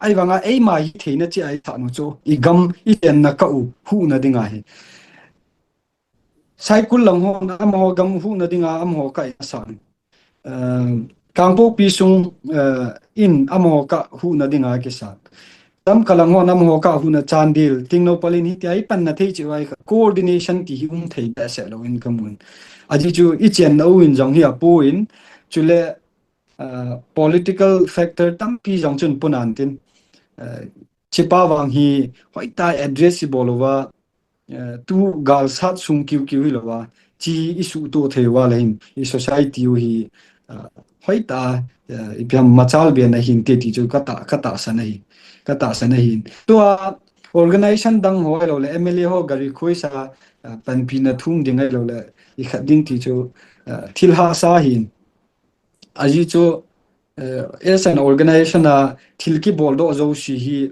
Ahivanga eima hitheina cheh a i sat u chu, i gam, i chenna kah u, huhna ding ahi. Saikul lang hon amaho gam huhna dinga amaho kah in asat. Eh, Kangpokpi sung, eh, in amaho kah huhna dinga kisat. Lamka lang hon amaho kah huhna Chandel, Tengnoupal in hitia i panna thei cheh uva hi kha coordination ti hi um thei behseh lou in kamun. Ajeh chu i chenna u in jong hi apon, chule, eh, political factor tampi jong chun pon antin. Eh, chipa vang hi hoitah address i bol uva, eh, tu galsat sung kiu kiu hilou va, chi i suhtoh thei uva le hin, i society u hi, eh, hoitah, eh, ipi ham machal be na hinte ti chu ka tah, ka tahsan ahi, ka tahsan ahi. Tua organization dang ho ahilou le, M L A ho gari khoisa, eh, panpina thum ding ahilou le, i khat ding ti chu, eh, thil hahsa ahin. Ajeh chu, eh, as an organization a thil kibol doh jouse hi,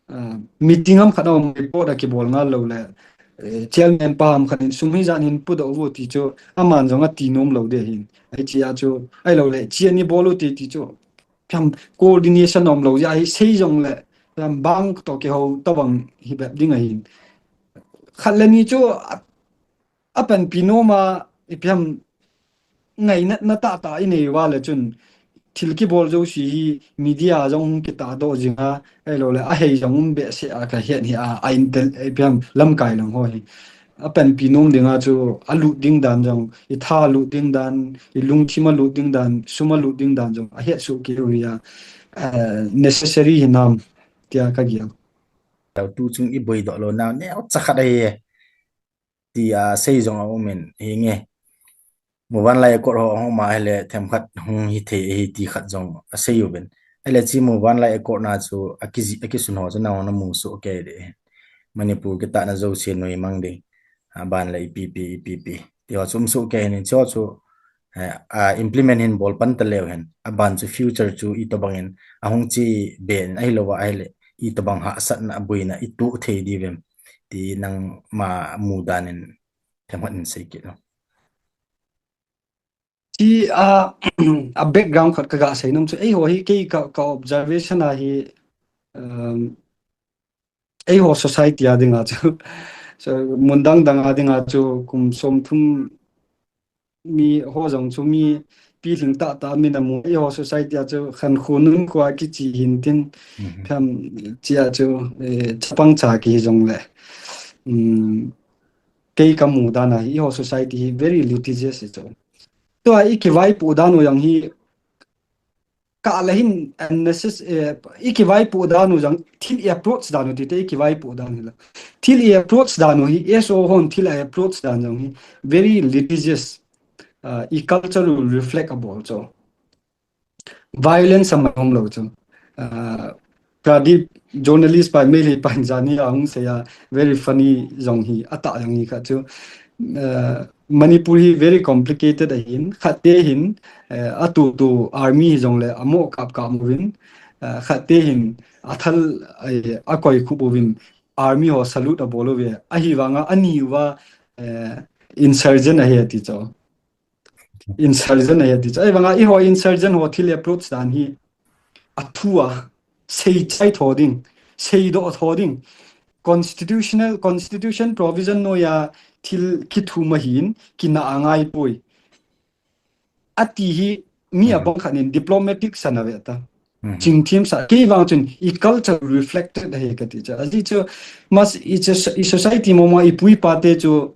ah, meeting ham khat a um, report a kibol ngal lou le, eh, chairman pa ham khat in sum hijat hin pudoh uvo ti chu aman jong ati nom lou ding ahin. Hichea chu ahilou le, hiche ni bol u ti ti chu, ipi ham, coordination um lou jeh a hi sei jong le, ipi ham, bang toh kihou tobang hi bep ding ahin. Khat le ni chu a, apanpi nom a, ipi ham, ngainatna tahtah inei uva le chun thil kibol jouse hi media jong hung kitahdoh jing a, ahilou le ahei jong um behseh a kahet hi a, a intel, ipi ham, lamkai lang ho hi apanpi nom ding a chu alut ding dan jong, i tha lut ding dan, i lungthim a lut ding dan, sum a lut ding dan jong ahet soh kei u hi a, eh, necessary hinam tia kagel. Tau tu chung i boidoh lou nau neocha khat ahi e, tia sei jong aum in, hinge. Muvanlai Accord ho ahung um a ahile themkhat hung hithei ahi ti khat jong asei uvin. Ahile hiche Muvanlai Accord na chu akiji, akisun ho chu nangho namu soh kei ding. Manipur kitahna jouse nuimang ding. Aban le ipi pi, ipi pi. Ti ho chu um soh kei in, hiche ho chu, eh, a implement hin bol pan taleu hen. Aban chu future chu itobang in ahung che be in ahilou va ahile, itobang hahsatna, aboina itoh thei diu vem ti nangma mudan in themkhat in sei kit o. Hiche a, a background khat kaga sei nom chu, eiho hi kei ka, ka observation a hi, um, eiho society a dinga chu, so, mun dang dang a dinga chu kum somthum mi ho jong chu mi pilhing tahtah min amu, eiho society a chu khankho nunkho a kichi hin tin, Mhm. Ipi ham, hichea chu, eh, chapang cha kihi jong le, um, kei kamu dan a hi, eiho society hi very litigious ahi chu. Tua i kivaipoh dan u jong hi, kah le hin unnecess-, eh, i kivaipoh dan u jong, thil i approach dan u tite i kivaipoh dan hi la. Thil i approach dan u hi, S O hon thil a approach dan jong hi, very litigious, ah, i culture u reflect abol chu. Violence a man um lou chu. Ah, Pradeep, journalist pa, Meitei pa in jani a hung sei a, very funny jong hi, atah jong hi kha chu. Ah, Manipur hi very complicated ahin, khat te hin, eh, atutu army hi jong le amo kap kap uvin, ah, khat te hin athal, eh, akoi khup uvin, army ho salute abol uve, ahivanga ani uva, eh, insurgent ahi ati chu. Insurgent ahi ati chu. Ahivanga eiho insurgent ho thil approach dan hi athu a, seichai tho ding, seidoh tho ding. Constitutional, constitution provision noiya thil kithum ahin, kina angai poi. Ati hi mi Mhm. abang khat in diplomatic san ave ta. Mhm. Chingthim sa, kei vang chun i culture reflected ahi kati chu. Ajeh chu, mas i chu, i society mama i pu i pa te chu,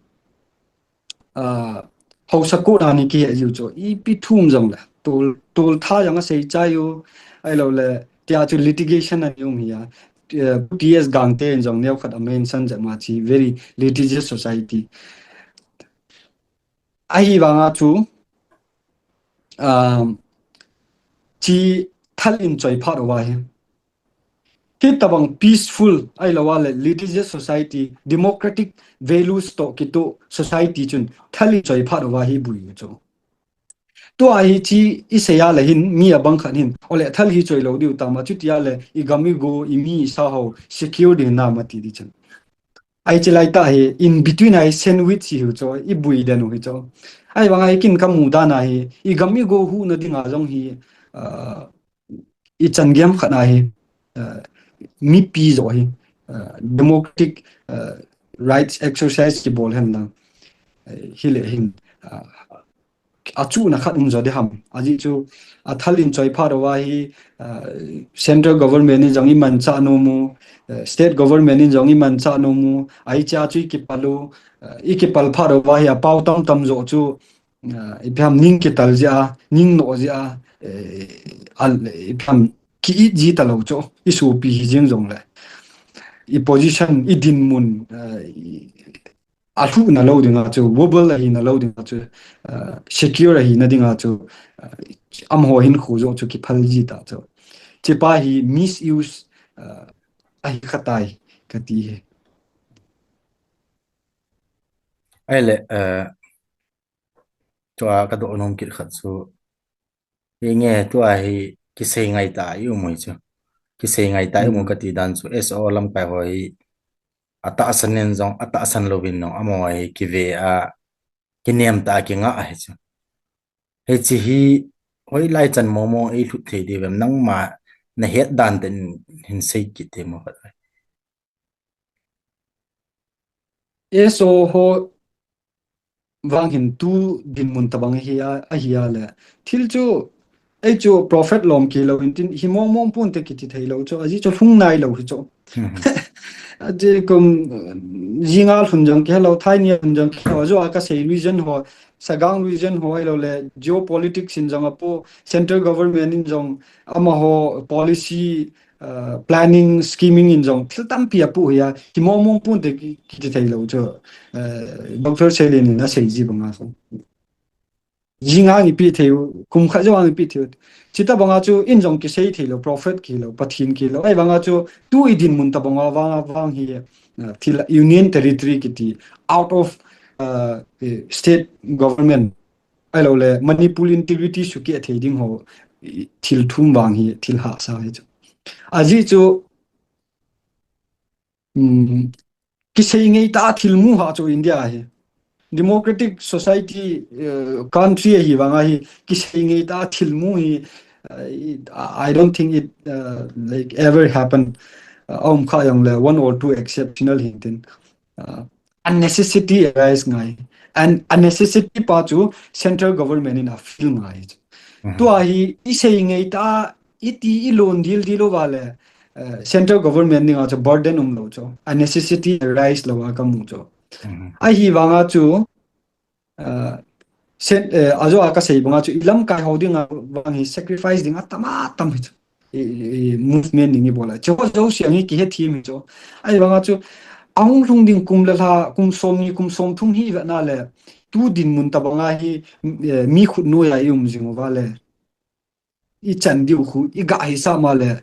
ah, haosa kona ni kihe jiu chu, ipi thum jong le, tol, tol tha jong asei chai u, ahilou le, tia chu litigation ani um hi a, eh, T S Gangte in jong neokhat a mention jep ma chi, very litigious society. Ahivanga chu, um, chi thal in choi phat uva hi. Hitabang peaceful, ahilou le litigious society, democratic values toh kitoh society chun thal in choi phat uva hi bui u chu. Tua hi chi i sei a le hin, mi abang khat hin, ole thal hi choi lou diu tam a, chutia le i gam i go, i mi i sa ho secure ding nam ati di chun. Hiche lai tah hi, in between a hi sandwich hi u chu, i bui den u hi chu. Ahivanga hi kin kamu dan a hi, i gam i go huhna dinga jong hi, ah, i chan gei khat a hi, ah, mipi joh hi, ah, democratic, ah, rights exercise kibol hen lang, eh, hile hin, ah, achuhna khat um jo ding ham. Ajeh chu athal in choi phat uva hi, ah, central government in jong i manchah nom u, eh, state government in jong i manchah nom u, hichea chu i kipal u, eh, i kipal phat uva hi apao tam tam joh chu, ah, ipi ham ning kital jeh a, ning noh jeh a, eh, al, ipi ham ki-it ji talou chu, i sopi hi jeng jong le. I position, i dinmun, eh, i, alhuhna lou dinga chu, wobble ahina lou dinga chu, ah, secure ahina dinga chu, ah, amaho hinkho joh chu kiphal ji ta chu. Hichepa hi misuse, ah, ahi kha tai kati hi. Ahile, eh, tua kadoh nom kit khat chu, hinge tua hi kisei ngai ta i um u hi chu. kisei ngai ta i mu kati dan chu S O lamkai ho hi atahsan in jong, atahsan louvin jong, amaho hi kive a, kinem ta a kinga ahi chu. Hiche hi hoilai chan momo ei lhut thei diu vem, nangma nahet dan tah in hin sei kit thei mo khat. S O ho vang hin tu dinmun tabang hi a, ahi a le. Thil chu, ei chu prophet lom kilou in tin, hi mong mong pon te kiti thei lou chu, ajeh chu lhung nai lou hi chu. Ajeh kum, jinga lhun jong kihe lou, thaini lhun jong kihe lou, ajeh a kasei region ho, Sagaing region ho, ahilou le geopolitics in jong apo, central government in jong amaho policy, uh, planning, scheming in jong thil tampi apu hi a, hi mong mong pon te ki, kiti thei lou chu, uh, Doctor Selen in asei ji banga chu. Jing ang ipi thei u, kum khat jou ang ipi thei u. Chuti banga chu in jong kisei thei lou, prophet kilou, Pathen kilou. Ahivanga chu tu i dinmun tabanga vang, vang hi, uh, thil Union Territory kiti, out of, uh, eh, state government. Ahilou le, Manipur integrity sukeh thei ding ho, i, thil thum vang hi, thil hahsa hi chu. Ajeh chu, um, kisei ngai ta thil mu ha chu India hi. Democratic society, uh, country hi vanga hi, kisei ngai ta thil mu hi, uh, it, I don't think it, uh, like, ever happen. Uh, aum kha jong le, one or two exceptional hin tin. Uh, a necessity arise ngai. And a necessity pa chu central government in a feel ngai. Tua hi i sei ngai ta, i ti i lon dil dil uva le, uh, central government dinga chu burden um lou chu. A necessity arise lou a kamu chu. Ahivanga chu, uh, sen-, uh, ajeh a kasei banga chu i lamkai ho dinga vang hi sacrifice ding atam atam hi chu. I, i, i movement ding i bol a. Chu jouse hi kihe thim hi chu. Ahivanga chu, ahung lhung ding kum le lha, kum som ni, kum som thum hi vetna le, tu dinmun tabanga hi, eh, mi khut noiya i um jing uva le. I chan diu khu, i ga hisah ma le,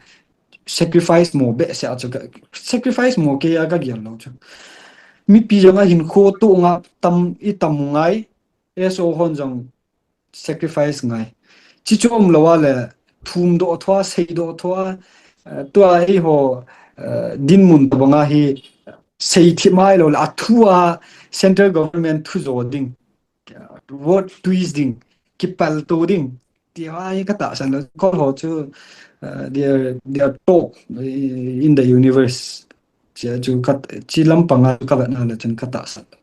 sacrifice mo behseh a chu ka, sacrifice mo kei a kagel lou chu. Mipi jong ahinkho toh nga tam, i tam ngai, S O hon jong sacrifice ngai. Chi chu um lou a le, thum doh thua, sei doh thua, eh, tua eiho, eh, dinmun tabanga hi sei thim mai lou le, a thu a central government thu jo ding, eh, vote twist ding, kipal to ding. Ti hai ka tahsan lou, kol ho chu, eh, they are, they are top in the universe. Chi chu ka, chi lampanga ka vetna le chun ka tahsan lou.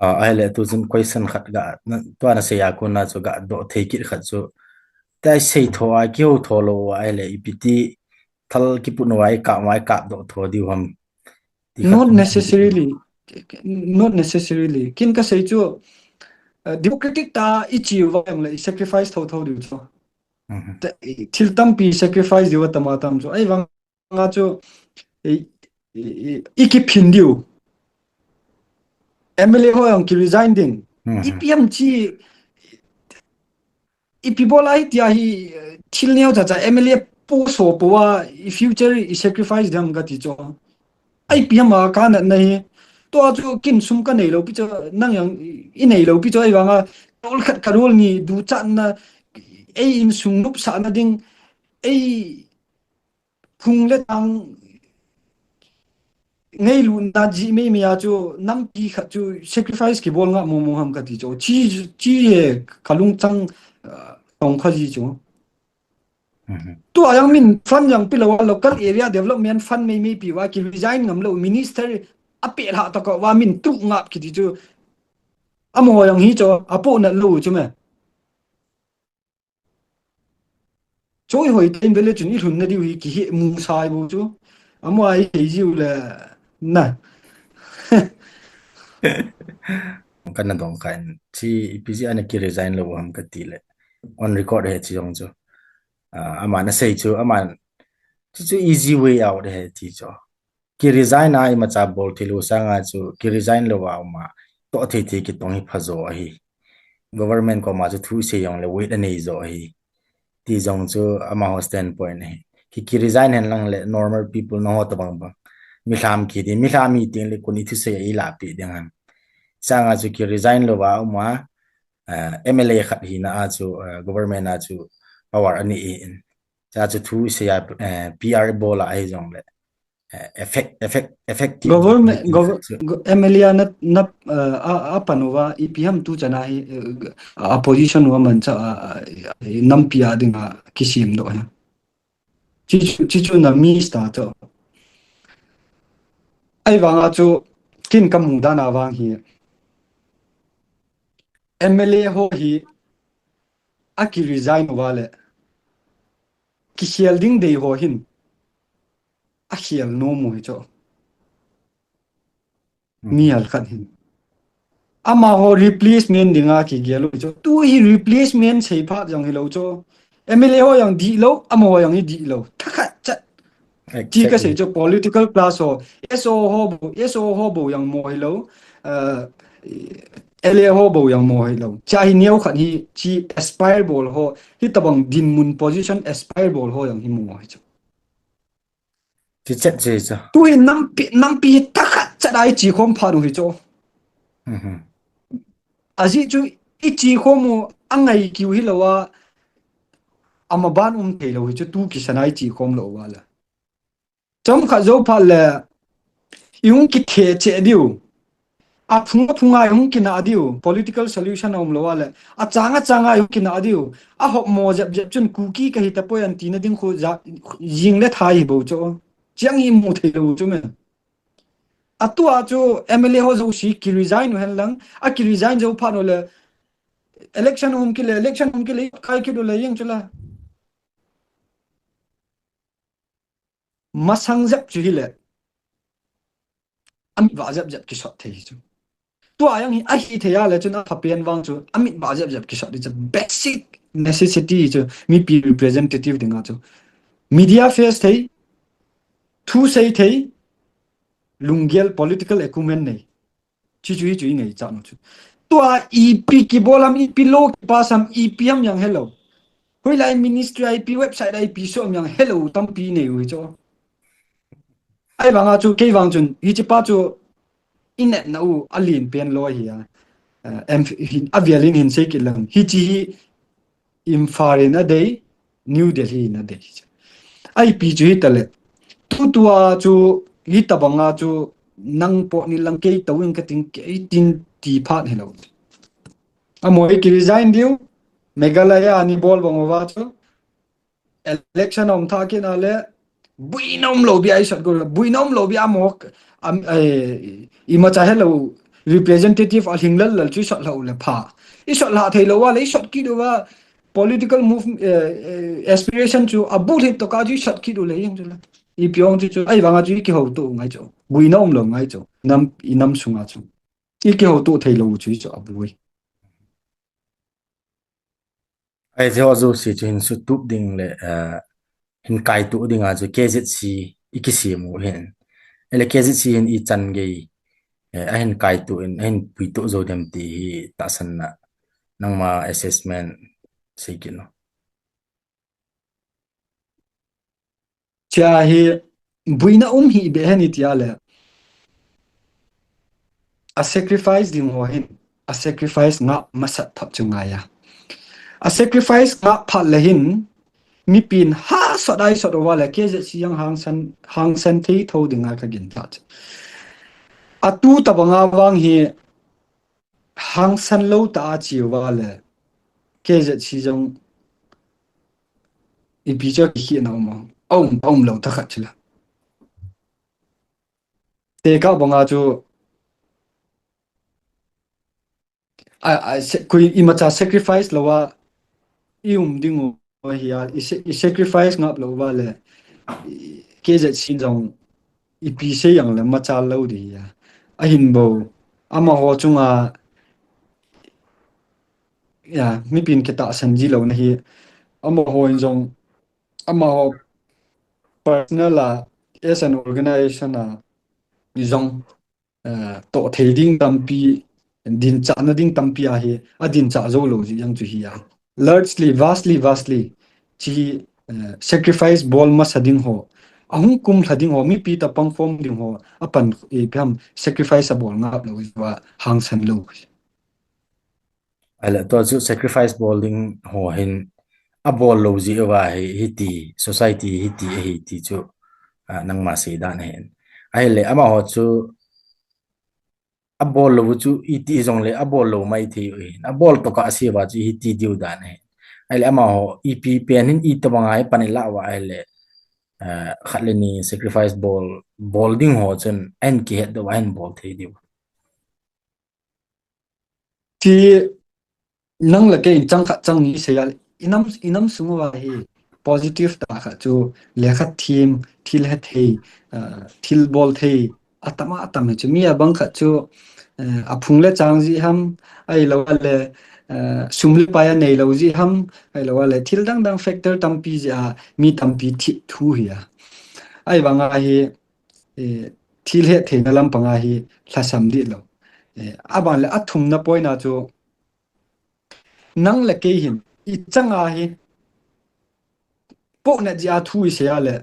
Ah, ahile tu chun question khat ga, na, tua nasei a kona chu ga doh thei kit khat chu. Tua sei tho a, kihou tho lou a, ahile ipi ti thal kiput nau a, i kap ma, i kap doh tho diu ham. Ti khat. Not necessarily. Not necessarily. Kin kasei chu, uh, democratic ta i chi uva jong le i sacrifice tho tho diu chu. Thil tampi sacrifice diu atam atam chu. Ahivang a chu, i, i, i, i kiphin diu. M L A ho jong ki resign ding. Ipi ham chi, ipi bol a hitia hi, eh, thil neo cha cha M L A post ho po a, i future i sacrifice ding kati chu. Ipi ham a ka natna hi. Tua chu kin sum ka nei lou pi chu, nang jong i nei lou pi chu, ahivanga, rol khat ka rol ni, duchatna, ei insung nopsahna ding, ei phung le tang ngailutna jeh mei mei a chu nampi khat chu sacrifice kibol nga mo mo ham kati chu. Chi, chi e ka lungchang, ah, tong kha ji chu. Tua jong min fund jong pe lou a, local area development fund mei mei pe uva ki resign ngam lou, minister a pe lha tah uva min tu ngap kiti chu. Amaho jong hi chu, apoh nat lou chu me. Choi hoi tah in vele chun i lhunna diu hi kihe mu sai bu chu. Amaho a i thei jiu le na. Kana dong kha in chi ipi jeh a na ki resign lou ham kati le. On record he chi jong chu. Ah, ama na sei chu, ama chu chu easy way out he ti chu. Ki resign a imacha bol thei lou sanga chu, ki resign lou a um a, toh thei thei kitong hi phajo ahi. Government koma chu thu isei jong le weight anei jo ahi. Ti jong chu amaho standpoint ahi. Ki, ki resign hen lang le normal people nangho tabang bang. Milham kiti, milham mi ting le koi in thusei a i lapi ding ham. Sanga chu ki resign lou a um a, ah, M L A khat hina a chu, ah, government a chu power anei in. Cha chu thu isei a, eh, P R bol a ahi jongle, eh, effect, effect, effective Government, ding gov-, effect chu. Go-, M L A na, na, eh, a, a pan uva, ipi ham tu chana hi, eh, a position uva man cha, a, a, a, nampi a dinga kisem doh hi. Chi chu, chi chu na mi sta to. Ahivanga chu kin kamu dan a vang hi. M L A ho hi a ki resign uva le. Kikhel ding dei ho hin. A khel nom u hi chu. Mi hal khat hin. Amaho replacement dinga kigel u chu. Tu hi replacement sei phat jong hilou chu. M L A ho jong dihlou, amaho jong hi dihlou. Thakhat chat. Chi kasei chu political class ho, S O ho bou, S O ho bou jong mo hilou, uh, L A ho bou jong mo hilou. Cha hi neo khat hi chi aspire bol ho, hi tabang dinmun position aspire bol ho jong hi mo hi chu. Chi chet chi chu. Tu hi nampi, nampi hi thakhat chat a i chi khom phat u hi chu. Mhm. Ajeh chu i chi khom u a ngai kiu hilou a, ama ban um thei lou hi chu tu kisan a i chi khom lou uva le. Chomkhat jou phat le, i hung kithe cheh diu. A phung a phung a i hung kina diu. Political solution a um lou a le. A chang a chang a i hung kina diu. A hop mo jep jep chun Kuki kahi tapoi an tina ding khu ja, jing le tha hi bou chu. Chiang hi mu thei lou chu me. A tu a chu M L A ho jouse ki resign u hen lang. A ki resign jou phat u le. Election um ki le, election um ki le, kai ki du le jeng chu la. Masang jep chu hi le. Amit va jep jep kisot thei hi chu. Tua jong hi, ahi thei a le chun a phapen vang chu, amit va jep jep kisot hi chu. Basic necessity hi chu, mipi representative dinga chu. Media face thei, thu sei thei, lunggel political acumen nei. Chi chu hi chu i ngaicha u chu. Tua ipi kibol ham, ipi lo kipas ham, ipi ham jong helou. Hoilai ministry a ipi website a ipi so ham jong helou tampi nei u hi chu. Ahivanga chu kei vang chun hiche pa chu i nat na u a lien pen lo ahi a. Eh, em, hin, a vial in hin sei kit lang. Hiche hi Imphal in a dei, New Delhi in a dei. A ipi chu hi ta le. Tutua chu hi tabanga chu nang po ni lang kei tou in ka ting kei tin ti phat hi lo. A mo i ki resign diu, Meghalaya a ni bol bang uva chu. Election a um tha kit na le, buina um lo bia i sot go, buina um lo bia mo, am, eh, imacha helou representative a hing lal lal chu i sot lou le pha. I sot la thei lou a le, i sot kit uva political move, eh, eh, aspiration chu a bu hit to ka chu i sot kit u le jeng chu le. Ipi ong chu chu, ahivanga chu i kihouto ngai chu. Buina um lo ngai chu. Nam, i nam sunga chu. I kihouto thei lou chu i chu a bu. Ahi, hiche ho jouse chu hin sutup ding le, eh, hin kaitup ding a chu K Z C i kisem u hin. Ele K Z C hin ichan gei, eh, ahin kaitup in, ahin puitup jou dem ti hi tahsan na nangma assessment sei kit in. Chia hi buina um hi be hen i tia le. A sacrifice ding ho hin, a sacrifice ngah masat thap chu ngai a. A sacrifice ngah phat le hin, mipin ha sot ai sot uva le, K Z C jong hangsan, hangsan thei tho dinga ka gin tha chu. A tu tabanga vang hi, hangsan lou ta a chi uva le, K Z C jong ipi chu kikhina um a. A um, a um lou ta khat chu la. Tekah banga chu, a, a, se-, koi imacha sacrifice lou a, i um ding u hi a, i sa-, i sacrifice ngap lou uva le, i, K Z C jong ipi sei jong le machal lou ding hi a. Ahin bou, amaho chunga, ya, mipin kitahsan ji lou na hi, amaho in jong, amaho personal a, as an organization a, jong, eh, toh thei ding tampi, dinchahna ding tampi ahi, adinchah jou lou ji jong chu hi a. Largely, vastly, vastly, chi, eh, sacrifice bol masa ding ho, ahung kumlha ding ho, mipi ta pangkhom ding ho, apan, eh, ipi ham sacrifice abol ngap lou uva hangsan lou. Ahile, tua chu sacrifice bol ding ho hin, abol lou jeh uva hi, hiti, society hiti ahi ti chu, ah, nangma seidan ahin. Ahile amaho chu abol lou chu iti jongle abol lou maithei u ahin. Abol tokah a sei uva chu hiti diu dan ahin. Ahile amaho ipi pen hin itobanga hi pan ilah uva ahile, ah, khat le ni sacrifice bol, bol ding ho chun ahin kihetdoh uva ahin bol thei diu. Ti nang le kei in chang khat chang ni sei a, inam, inam sung uva hi positive tah khat chu lekha them, thil hethei, ah, thil bol thei, atam atam hi chu mi abang khat chu, eh, aphung le chang jeh ham, ahilou le, eh, sum le pai anei lou jeh ham, ahilou le thil dang dang factor tampi jeh a mi tampi thi thu hi a. Ahivanga hi, eh, thil hetheina lampanga hi lhasam dih lou. Eh, aban le athumna point a chu nang le kei hin ichanga hi pohnat jeh a thu isei a le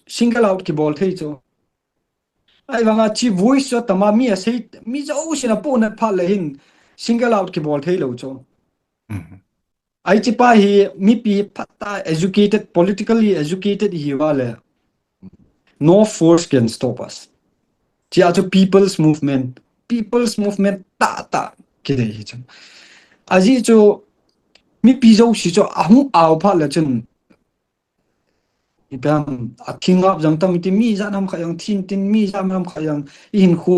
single out kibol thei chu. Ahivanga chi voice chu atama mi asei, mi jousen apohnat phat le hin single out kibol thei lou chu. Ahi, chi pa hi mipi phatah a educated, politically educated ihiuva le no force can stop us. Chia chu people's movement, people's movement tahtah kidei hi chu. Ajeh chu mipi jouse chu ahung ao phat le chun, ipi ham, athing ngap jang tam iti, mi jat ham khat jang thin tin, mi jat ham khat jang ihinkho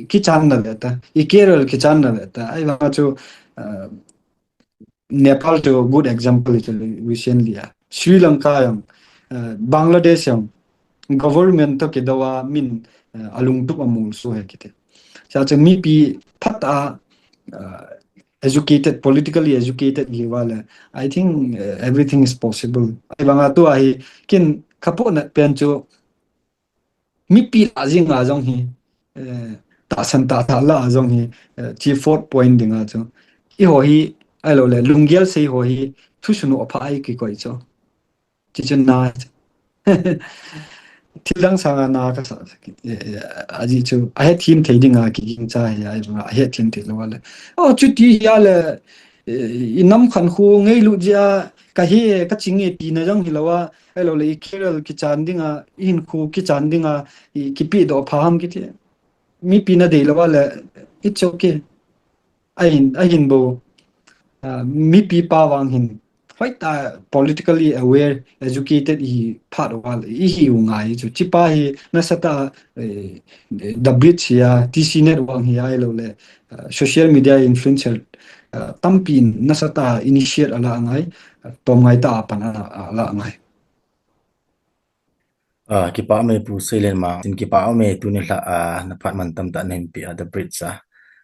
kichanna ve ta, i career kichanna ve ta. Ahivanga chu, ah, Nepal chu good example hi chu recently a. Sri Lanka jang, ah, Bangladesh jang, government toh kidou a min, ah, alungtup amolso ahi kiti. Chia chu mipi phatah a, ah, educated, politically educated ihiuva le, I think, uh, everything is possible. Ahivanga tua hi ken kapohnat pen chu mipi lah jeng a jong hi, eh, tahsan tahtah lah a jong hi, eh, chi fourth point dinga chu, eiho hi, ahilou le lunggel sei ho hi thusun u aphah ahi kikoi chu. Chi chu na. Thil dang sanga na kasa, eh, eh, ajeh chu ahethem thei dinga kigingcha hi a, ahivanga ahethem thei lou le. O, chuti hi a le, eh, inam khankho ngailut jeh a kahe, kaching e tina jong hilou a, ahilou le i career kichan dinga, ihinkho kichan dinga, i kipehdoh pha ham kiti. Mipi nadei lou a le, it's okay. Ahin, ahin bou, ah, mipi pa vang hin, hoitah politically aware, educated ihi phat uva le, ihiu ngai chu. Chi pa hi nasatah a, eh, The Bridge hi a, T C Network hi a, ahilou le, ah, social media influencer, ah, tampi in nasatah a initiate ala ngai, ah, tomngai tah a pan ala, ala ngai. Ah, kipah ume Pu Seilenmang, tin kipah ume tuni lha, ah, na phat mantam tah nahin pe a, The Bridge a.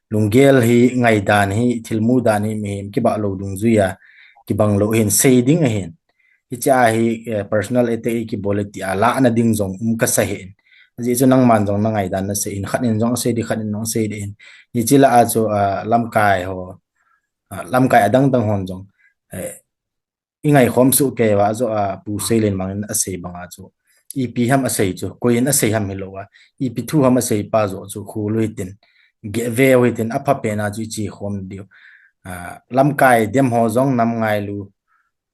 Lunggel hi, ngaidan hi, thilmu dan hi, mihem kibah lou dungjui a kibang lou ahin, sei ding ahin. Hichea hi, eh, personal attack ikibol e tia lahna ding jong um kasa ahin. Ajeh chu nangman jong na ngaidan nasei in, khat in jong asei ding, khat in jong asei ding ahin. Hiche lah a chu, ah, lamkai ho, ah, lamkai adang dang hon jong, eh, ingaikhom soh kei uva joh a, Pu Seilenmang in asei banga chu, ipi ham asei chu, koi in asei ham hilou a, ipi thu ham asei pa joh chu, khol u hitin, geh ve u hitin, apha pen a chu iche khom diu. Ah, lamkai dem ho jong nam ngailu,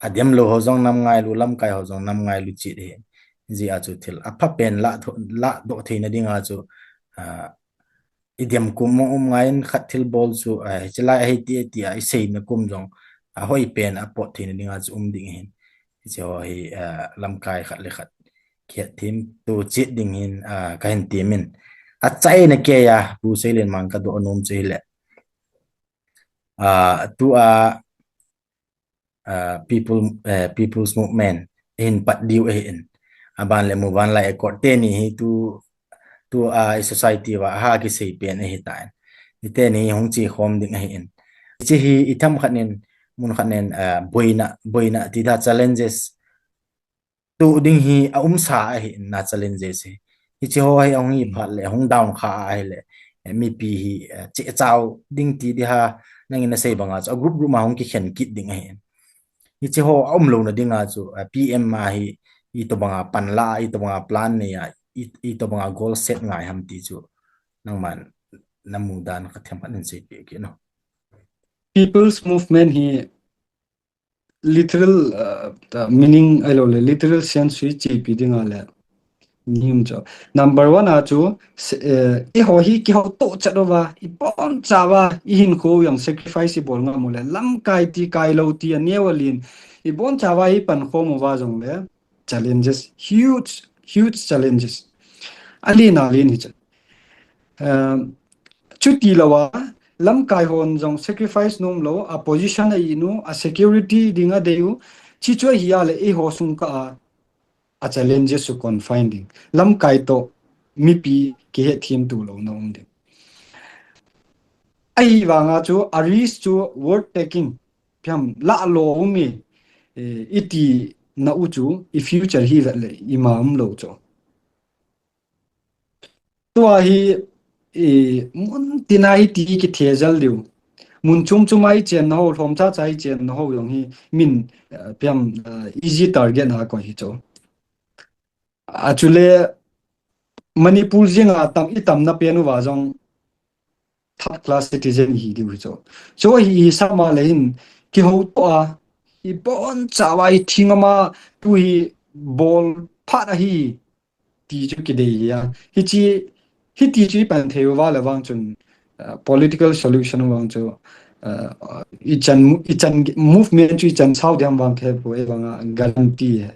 adem lou ho jong nam ngailu, lamkai ho jong nam ngailu chi ding ahi. Hijeh a chu thil apha pen lah tho-, lahdoh theina dinga chu, ah, idem kum mong um ngai in, khat thilbol chu, ah, hiche lai ahi ti, tia iseina kum jong, ah, hoi pen a pot theina dinga chu um ding ahin. Hiche ho hi, ah, lamkai khat le khat kihet them to chet ding hin, ah, kahin temin. Achaina keiya, Pu Seilenmang kadoh nom chu hile. Ah, tua, ah, people, eh, People's Movement ahin pat diu ahin. Aban le Muvanlai Accord teni hi tu, tua i society uva aha kisei pen ahitan. Hiteni hung chekhom ding ahin. Hiche hi itham khat in, mun khat in, ah, boina, boina ti da challenges tu ding hi aumsa ahin, na challenges hi. Hiche ho hi ahung hi phat le, ahung down kha ahile, eh, mipi hi, eh, chechao ding ti ding ham, nangin nasei banga chu, a group group ma hung kikhen kit ding ahin. Hiche ho aum louna dinga chu, eh, P M a hi, itobanga pan la, itobanga plan nei a, i, itobanga goal set ngai ham ti chu, nangman namu dan khat themkhat in seipeh kit in. People's Movement hi literal, uh, uh, meaning ahilou le, literal sense hi chepi ding a le. Nim chu. Number one a chu, se-, eh, eiho hi kihouto chat uva, ibonchauva, ihinkho jong sacrifice ibol ngam u le, lamkai ti, kailou ti, aneo alen, ibonchauva ipan khom uva jong le, challenges, huge, huge challenges. Alen alen hi chu. Um, chuti louva, lamkai hon jong sacrifice nom lou, a position a inu, a security ding a deiu, chi chu ahi a le eiho sung kah a, a challenges chu confine ding. Lamkai toh mipi kihethem tulouna um ding. Ahivanga chu a risk chu worth taking. Phiam lah lou um e, eh, iti nau chu, i future hi vet le, ima umlou chu. Tua hi, eh, mun tina hi ti kithejal diu. Mun chom chom a ichenna ho, lhom cha cha ichenna ho jong hi, min, eh, phiam, eh, easy target na koi hi chu. Achule, Manipur jeng a tam, itamna pen uva jong, third class citizen hi diu hi chu. Chu hi, hi sama le hin, kihouto a, ibonchauva, ithing ama, tu hi, bol phat ahi, ti chu kidei hi a. Hichi, hiti chu ipan thei uva le vang chun, uh, political solution vang chu, uh, ichan, ichan movement chu ichan sao ding ham vang khe pu e vang a guarantee he.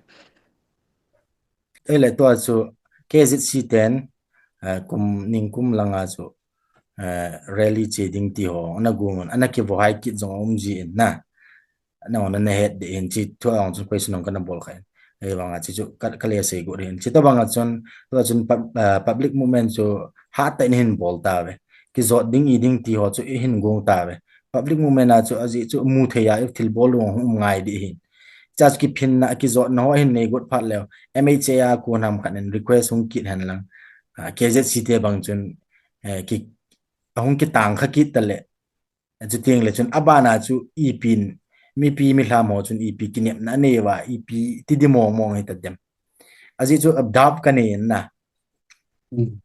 Ei le tua chu K Z C ten, uh, kum, ningkum langa chu, uh, rally che ding ti ho, ana gung, ana kivohai kit jong um ji in na. Ana, ana het ding in, chi thu a jong chun question jong kana bol kha in. Ahivanga chi chu ka, ka le sei got in. Chi tobanga chun, tua chun pub-, ah, public movement chu hatah in hin bol tauve. Kijot ding i ding ti ho chu i hin gong tauve. Public movement a chu ajeh chu mu thei a i thil bol lung um ngai ding hin. Cha chu kiphinna, kijotna ho hin nei got phat leu. M H A a kon ham khat in request hung kit hen lang. Ah, K Z C te bang chun, eh, ki, ahung kitang kha kit ta le. Chuteng le chun abana chu ipin, mipi milham ho chun ipi kinepna anei uva, ipi ti di mong mong hita dem. Ajeh chu doubt ka nei na. Mm.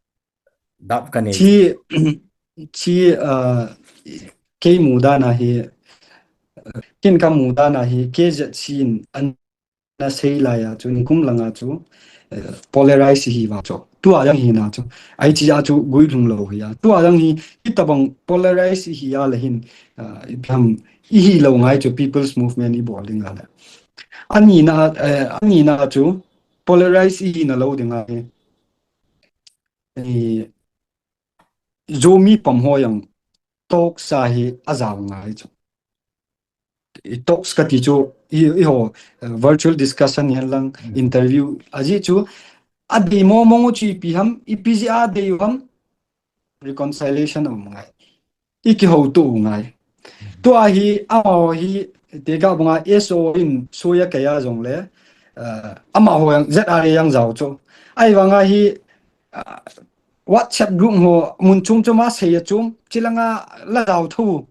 Doubt ka nei. Chi, chi, uh, kei mudan a hi, ken ka mudan a hi, K Z C in an na sei lai a chu, ningkum langa chu, eh, polarize hi vang chu. Tua jang hi na chu. Ai chi a chu guilhung lou hi a. Tua jang hi, itabang polarize hi a le hin, ah, i pham i hi lou ngai chu People's Movement i bol ding a le. Ani na, eh, ani na chu polarize i hi na lou ding a hi. Eh, Zomi pam ho jang talks a hi a jao ngai chu. I talks ka ti chu, i, i ho, eh, virtual discussion hen lang, mm, interview, ajeh chu, a dei mong mong u chu ipi ham, ipi jeh a dei u ham, reconciliation a um ngai. I kihouto u ngai. Mm. Tua hi, amaho hi, te ka banga S O in, soya kaya jong le, eh, amaho jang, Z R A jang jao chu. Ahivanga hi, ah, WhatsApp group ho mun chom chom a sei a chom, chilanga la jao tho.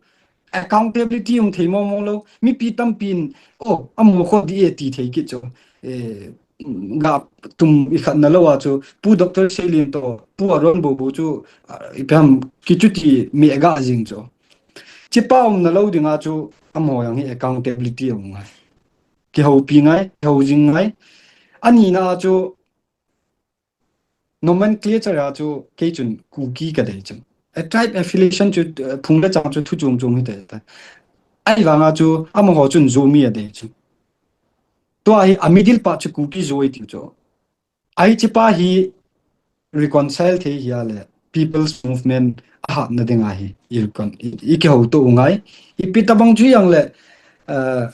Accountability um thei mong mong lou. Mipi tampin, oh, amaho kho di e ti thei kit chu. Eh, ga tum i khat na lou a chu, Pu Doctor Seilin to, Pu Aron Bobo chu, ah, i pham kichuti mi ga jing chu. Chi pa um na lou ding a chu, amaho jang hi accountability um ngai. Kihoupi ngai, kihou jing ngai. Ani na chu, nomenclature a chu kei chun Kuki ka dei chu. A tribe affiliation chu, eh, phung le chang chu thu chom chom hi te ta. Ahivanga chu amaho chun Zomi a dei chu. Tua hi a middle pa chu Kuki Zo i ti chu. Ai chi pa hi reconcile thei hi a le People's Movement a hatna ding a hi i recon-, i, i kihouto u ngai. Ipi tabang chu jang le, eh,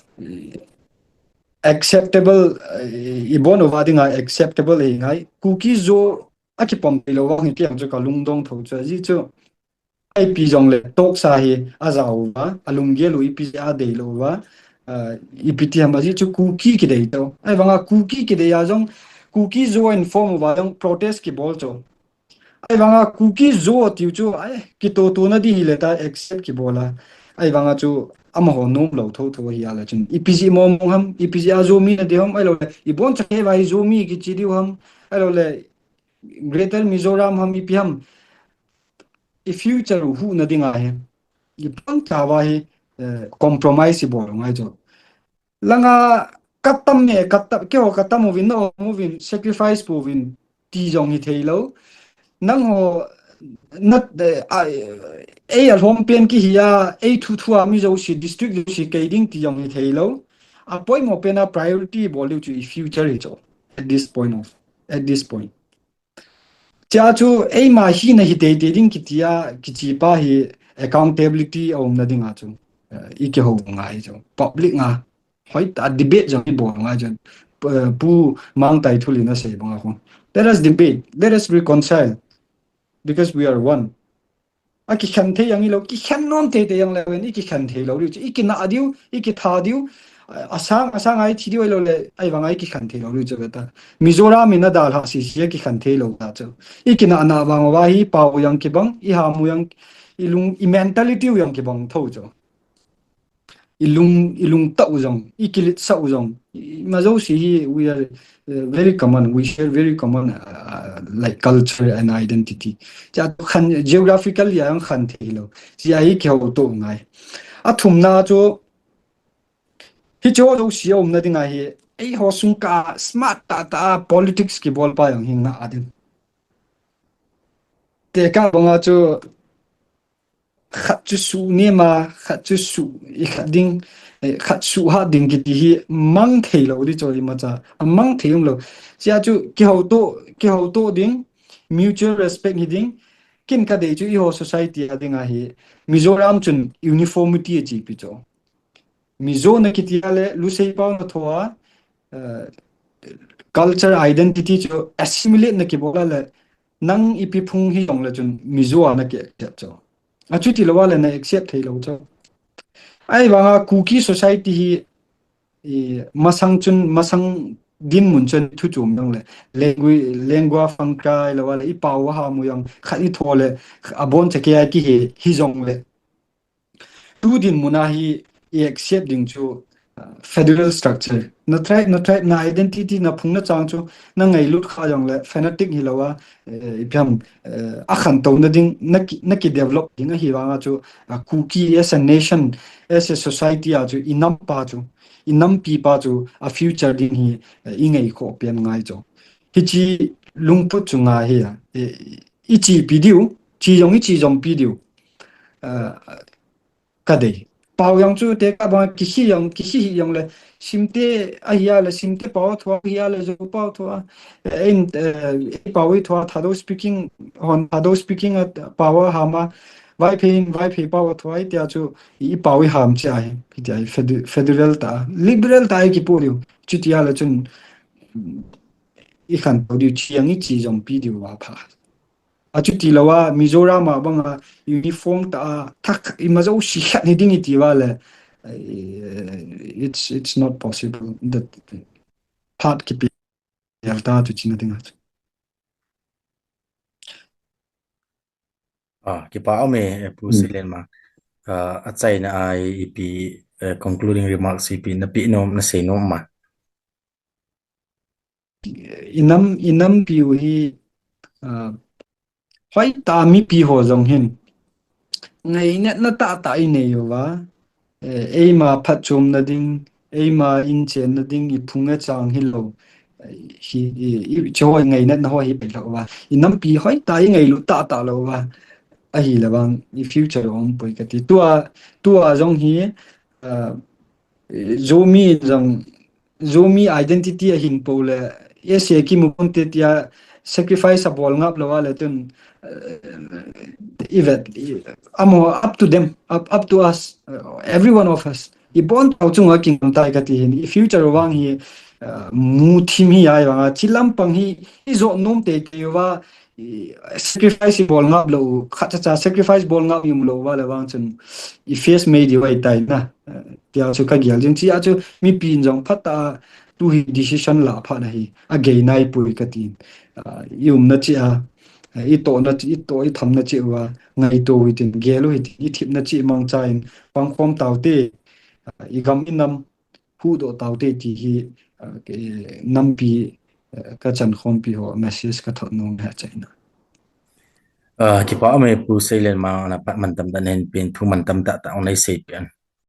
acceptable, eh, i bon uva ding a acceptable hi ngai. Kuki Zo a kipom thei lou vang hi ti jang chu ka lungdong tho chu. Ajeh chu, ipi jong le talks a hi a jao uva, a lunggel u ipi jeh a dei lou uva, ah, ipi ti ham ajeh chu Kuki kidei tho. Ahivanga Kuki kidei a jong, Kuki Zo in form uva jong protest kibol chu. Ahivanga Kuki Zo tiu chu, ai, kitoto na di hi le ta accept kibol a. Ahivanga chu amaho nom lou tho tho hi a le chun. Ipi jeh mong mong ham, ipi jeh a Zomi na dei ham, ahilou le, i bon cha he vai Zomi kichi diu ham, ahilou le, Greater Mizoram ham ipi ham. I future u huhna ding a hi. I pang cha va hi, eh, compromise i bol ngai chu. Langa katam e, katam, keiho katam uvin, na um uvin, sacrifice pu uvin, ti jong hithei lou. Nangho, na, eh, a, ei alhom pen kihi a, ei thuthu a mi jouse, district jouse kei ding ti jong hithei lou. Apoimo pen a priority bol diu chu i future hi chu. At this point of, at this point. Chea chu eima hina hi teitei ding kiti a, kichi pa hi accountability a umna dinga chu, eh, i kihou ngai chu. Public nga, hoitah debate jong i bol ngai chu. Pu, Pu Mangtai Thulin asei banga khu. Let us debate, let us reconcile, because we are one. A kikhen thei jong ilou, kikhen nom teitei jong leu hen, i kikhen thei lou diu chu, i kinah diu, i kitha diu, a, asang, asang a i thi diu ahilou le, ahivanga i kikhen thei lou diu chu veta. Mizoram in adalhah sese a kikhen thei lou ta chu. I kinah nah vang uva hi, i pao u jong kibang, i ham u jong, i lung, i mentality u jong kibang tho chu. I lung, i lungtah u jong, i kiletsah u jong, i, ima jouse hi, we are, uh, very common, we share very common, uh, like, culture and identity. Chea chu khen, geographically a jong khen thei lou. Chea hi kihouto ngai. Athumna chu, hicheho jouse a umna dinga hi, eiho sung ka smart tahtah a politics kibol pa jong hi ngah ding. Tekah banga chu, khat chu suh nem a, khat chu suh i khat ding, eh, khat suh hat ding kiti hi mang thei lou di chu imacha, a mang thei umlou. Chea chu kihouto, kihouto ding, mutual respect hi ding, ken kadei chu eiho society a dinga hi, Mizoram chun uniformity achepi chu. Mizo na kiti a le, Lusei pao na tho a, eh, culture identity chu assimilate na kibol a le, nang ipi phung hijong le chun Mizo a na ki accept chu. Achuti lou a le na accept thei lou chu. Ahivanga Kuki society hi, i, masang chun, masang dinmun chun thu chom jong le, lengua, lengua franca lou a le, i pao u ham u jong, khat i tho le, abon chakei a kihe, hijong le. Tu dinmun a hi i accept ding chu, uh, federal structure. Na tribe, na tribe, na identity, na phung na chang chu, na ngailut kha jong le, fanatic hilou a, eh, ipi ham, eh, akhantouna ding, na ki, na ki develop ding ahivanga chu, uh, Kuki as a nation, as a society a chu, i nam pa chu, i nampi pa chu, a future ding hi, eh, i ngaikhoh pen ngai chu. Hiche lungput chu ngai hi a, eh, i chepi diu, che jong i che jompi diu. Uh, kadei. Pao jong chu tekah banga kihi jong, kihi hi jong le, Simte ahi a le, Simte pao tho a, ahi a le, Zo pao tho a. Eh, in, eh, i pao i tho a, Thadou speaking, hon Thadou speaking a pao a ham a, Vaiphei in, Vaiphei pao a tho a, itia chu, i pao i ham che ahi, itia hi fed-, federal ta, liberal ta i kipu diu, chutia le chun, i khantou diu, che jong i che jompi diu va pha. Achuti lou a, Mizoram a banga uniform ta a, thak, ima jouse khat hi ding i ti uva le, eh, it's, it's not possible. That part kipi ta chu china dinga chu. Ah, kipa um e, eh, Pu Hmm. Seilenmang. Ah, achaina a ipi, eh, concluding remarks ipi na pe nom, na sei nom ma. I nam, i nampi u hi, ah, hoitah mipi ho jong hin ngainatna tahtah i nei uva, eh, eima phatchomna ding, eima inchenna ding, i phung i chang hilou, eh, hi, i, i, hiche ho ngainatna ho hi pehlou uva. I nampi hoitah i ngailut tahtah lou uva. Ahile vang, i future umpoi kati. Tua, tua jong hi, ah, Zomi in jong, Zomi identity ahin po le, S A kimu ponte tia sacrifice abol ngap lou a le tun, eh, i vet, i, amaho, up to them, up, up to us, uh, every one of us. I bon tau chunga kingam tai kati hin, i future vang hi, uh, mu thim hi ai vanga, chi lampang hi, i jot nom teitei uva, i sacrifice i bol ngap lou, khat cha cha sacrifice bol ngap i um lou uva le vang chun, i face mei diu ahi tai na. Eh, tia chu ka gel jing, chea chu mipi in jong phatah a tu hi decision la phat na hi, agei naipoi kati. Ah, i umna cheh a, eh, i tohna cheh, i toh, i thamna cheh uva, ngaito u hitin, gel u hitin, i thepna cheh mangcha in, pangkhom taute, ah, i gam i nam, huhdoh taute ti hi, ah, ke, nampi, eh, ka chankhompi ho, message ka thot nom ahi chaina. Ah, kipa um e Pu Seilenmang, na phat mantam tah nei pen, thu mantam tah tah nei sei pen.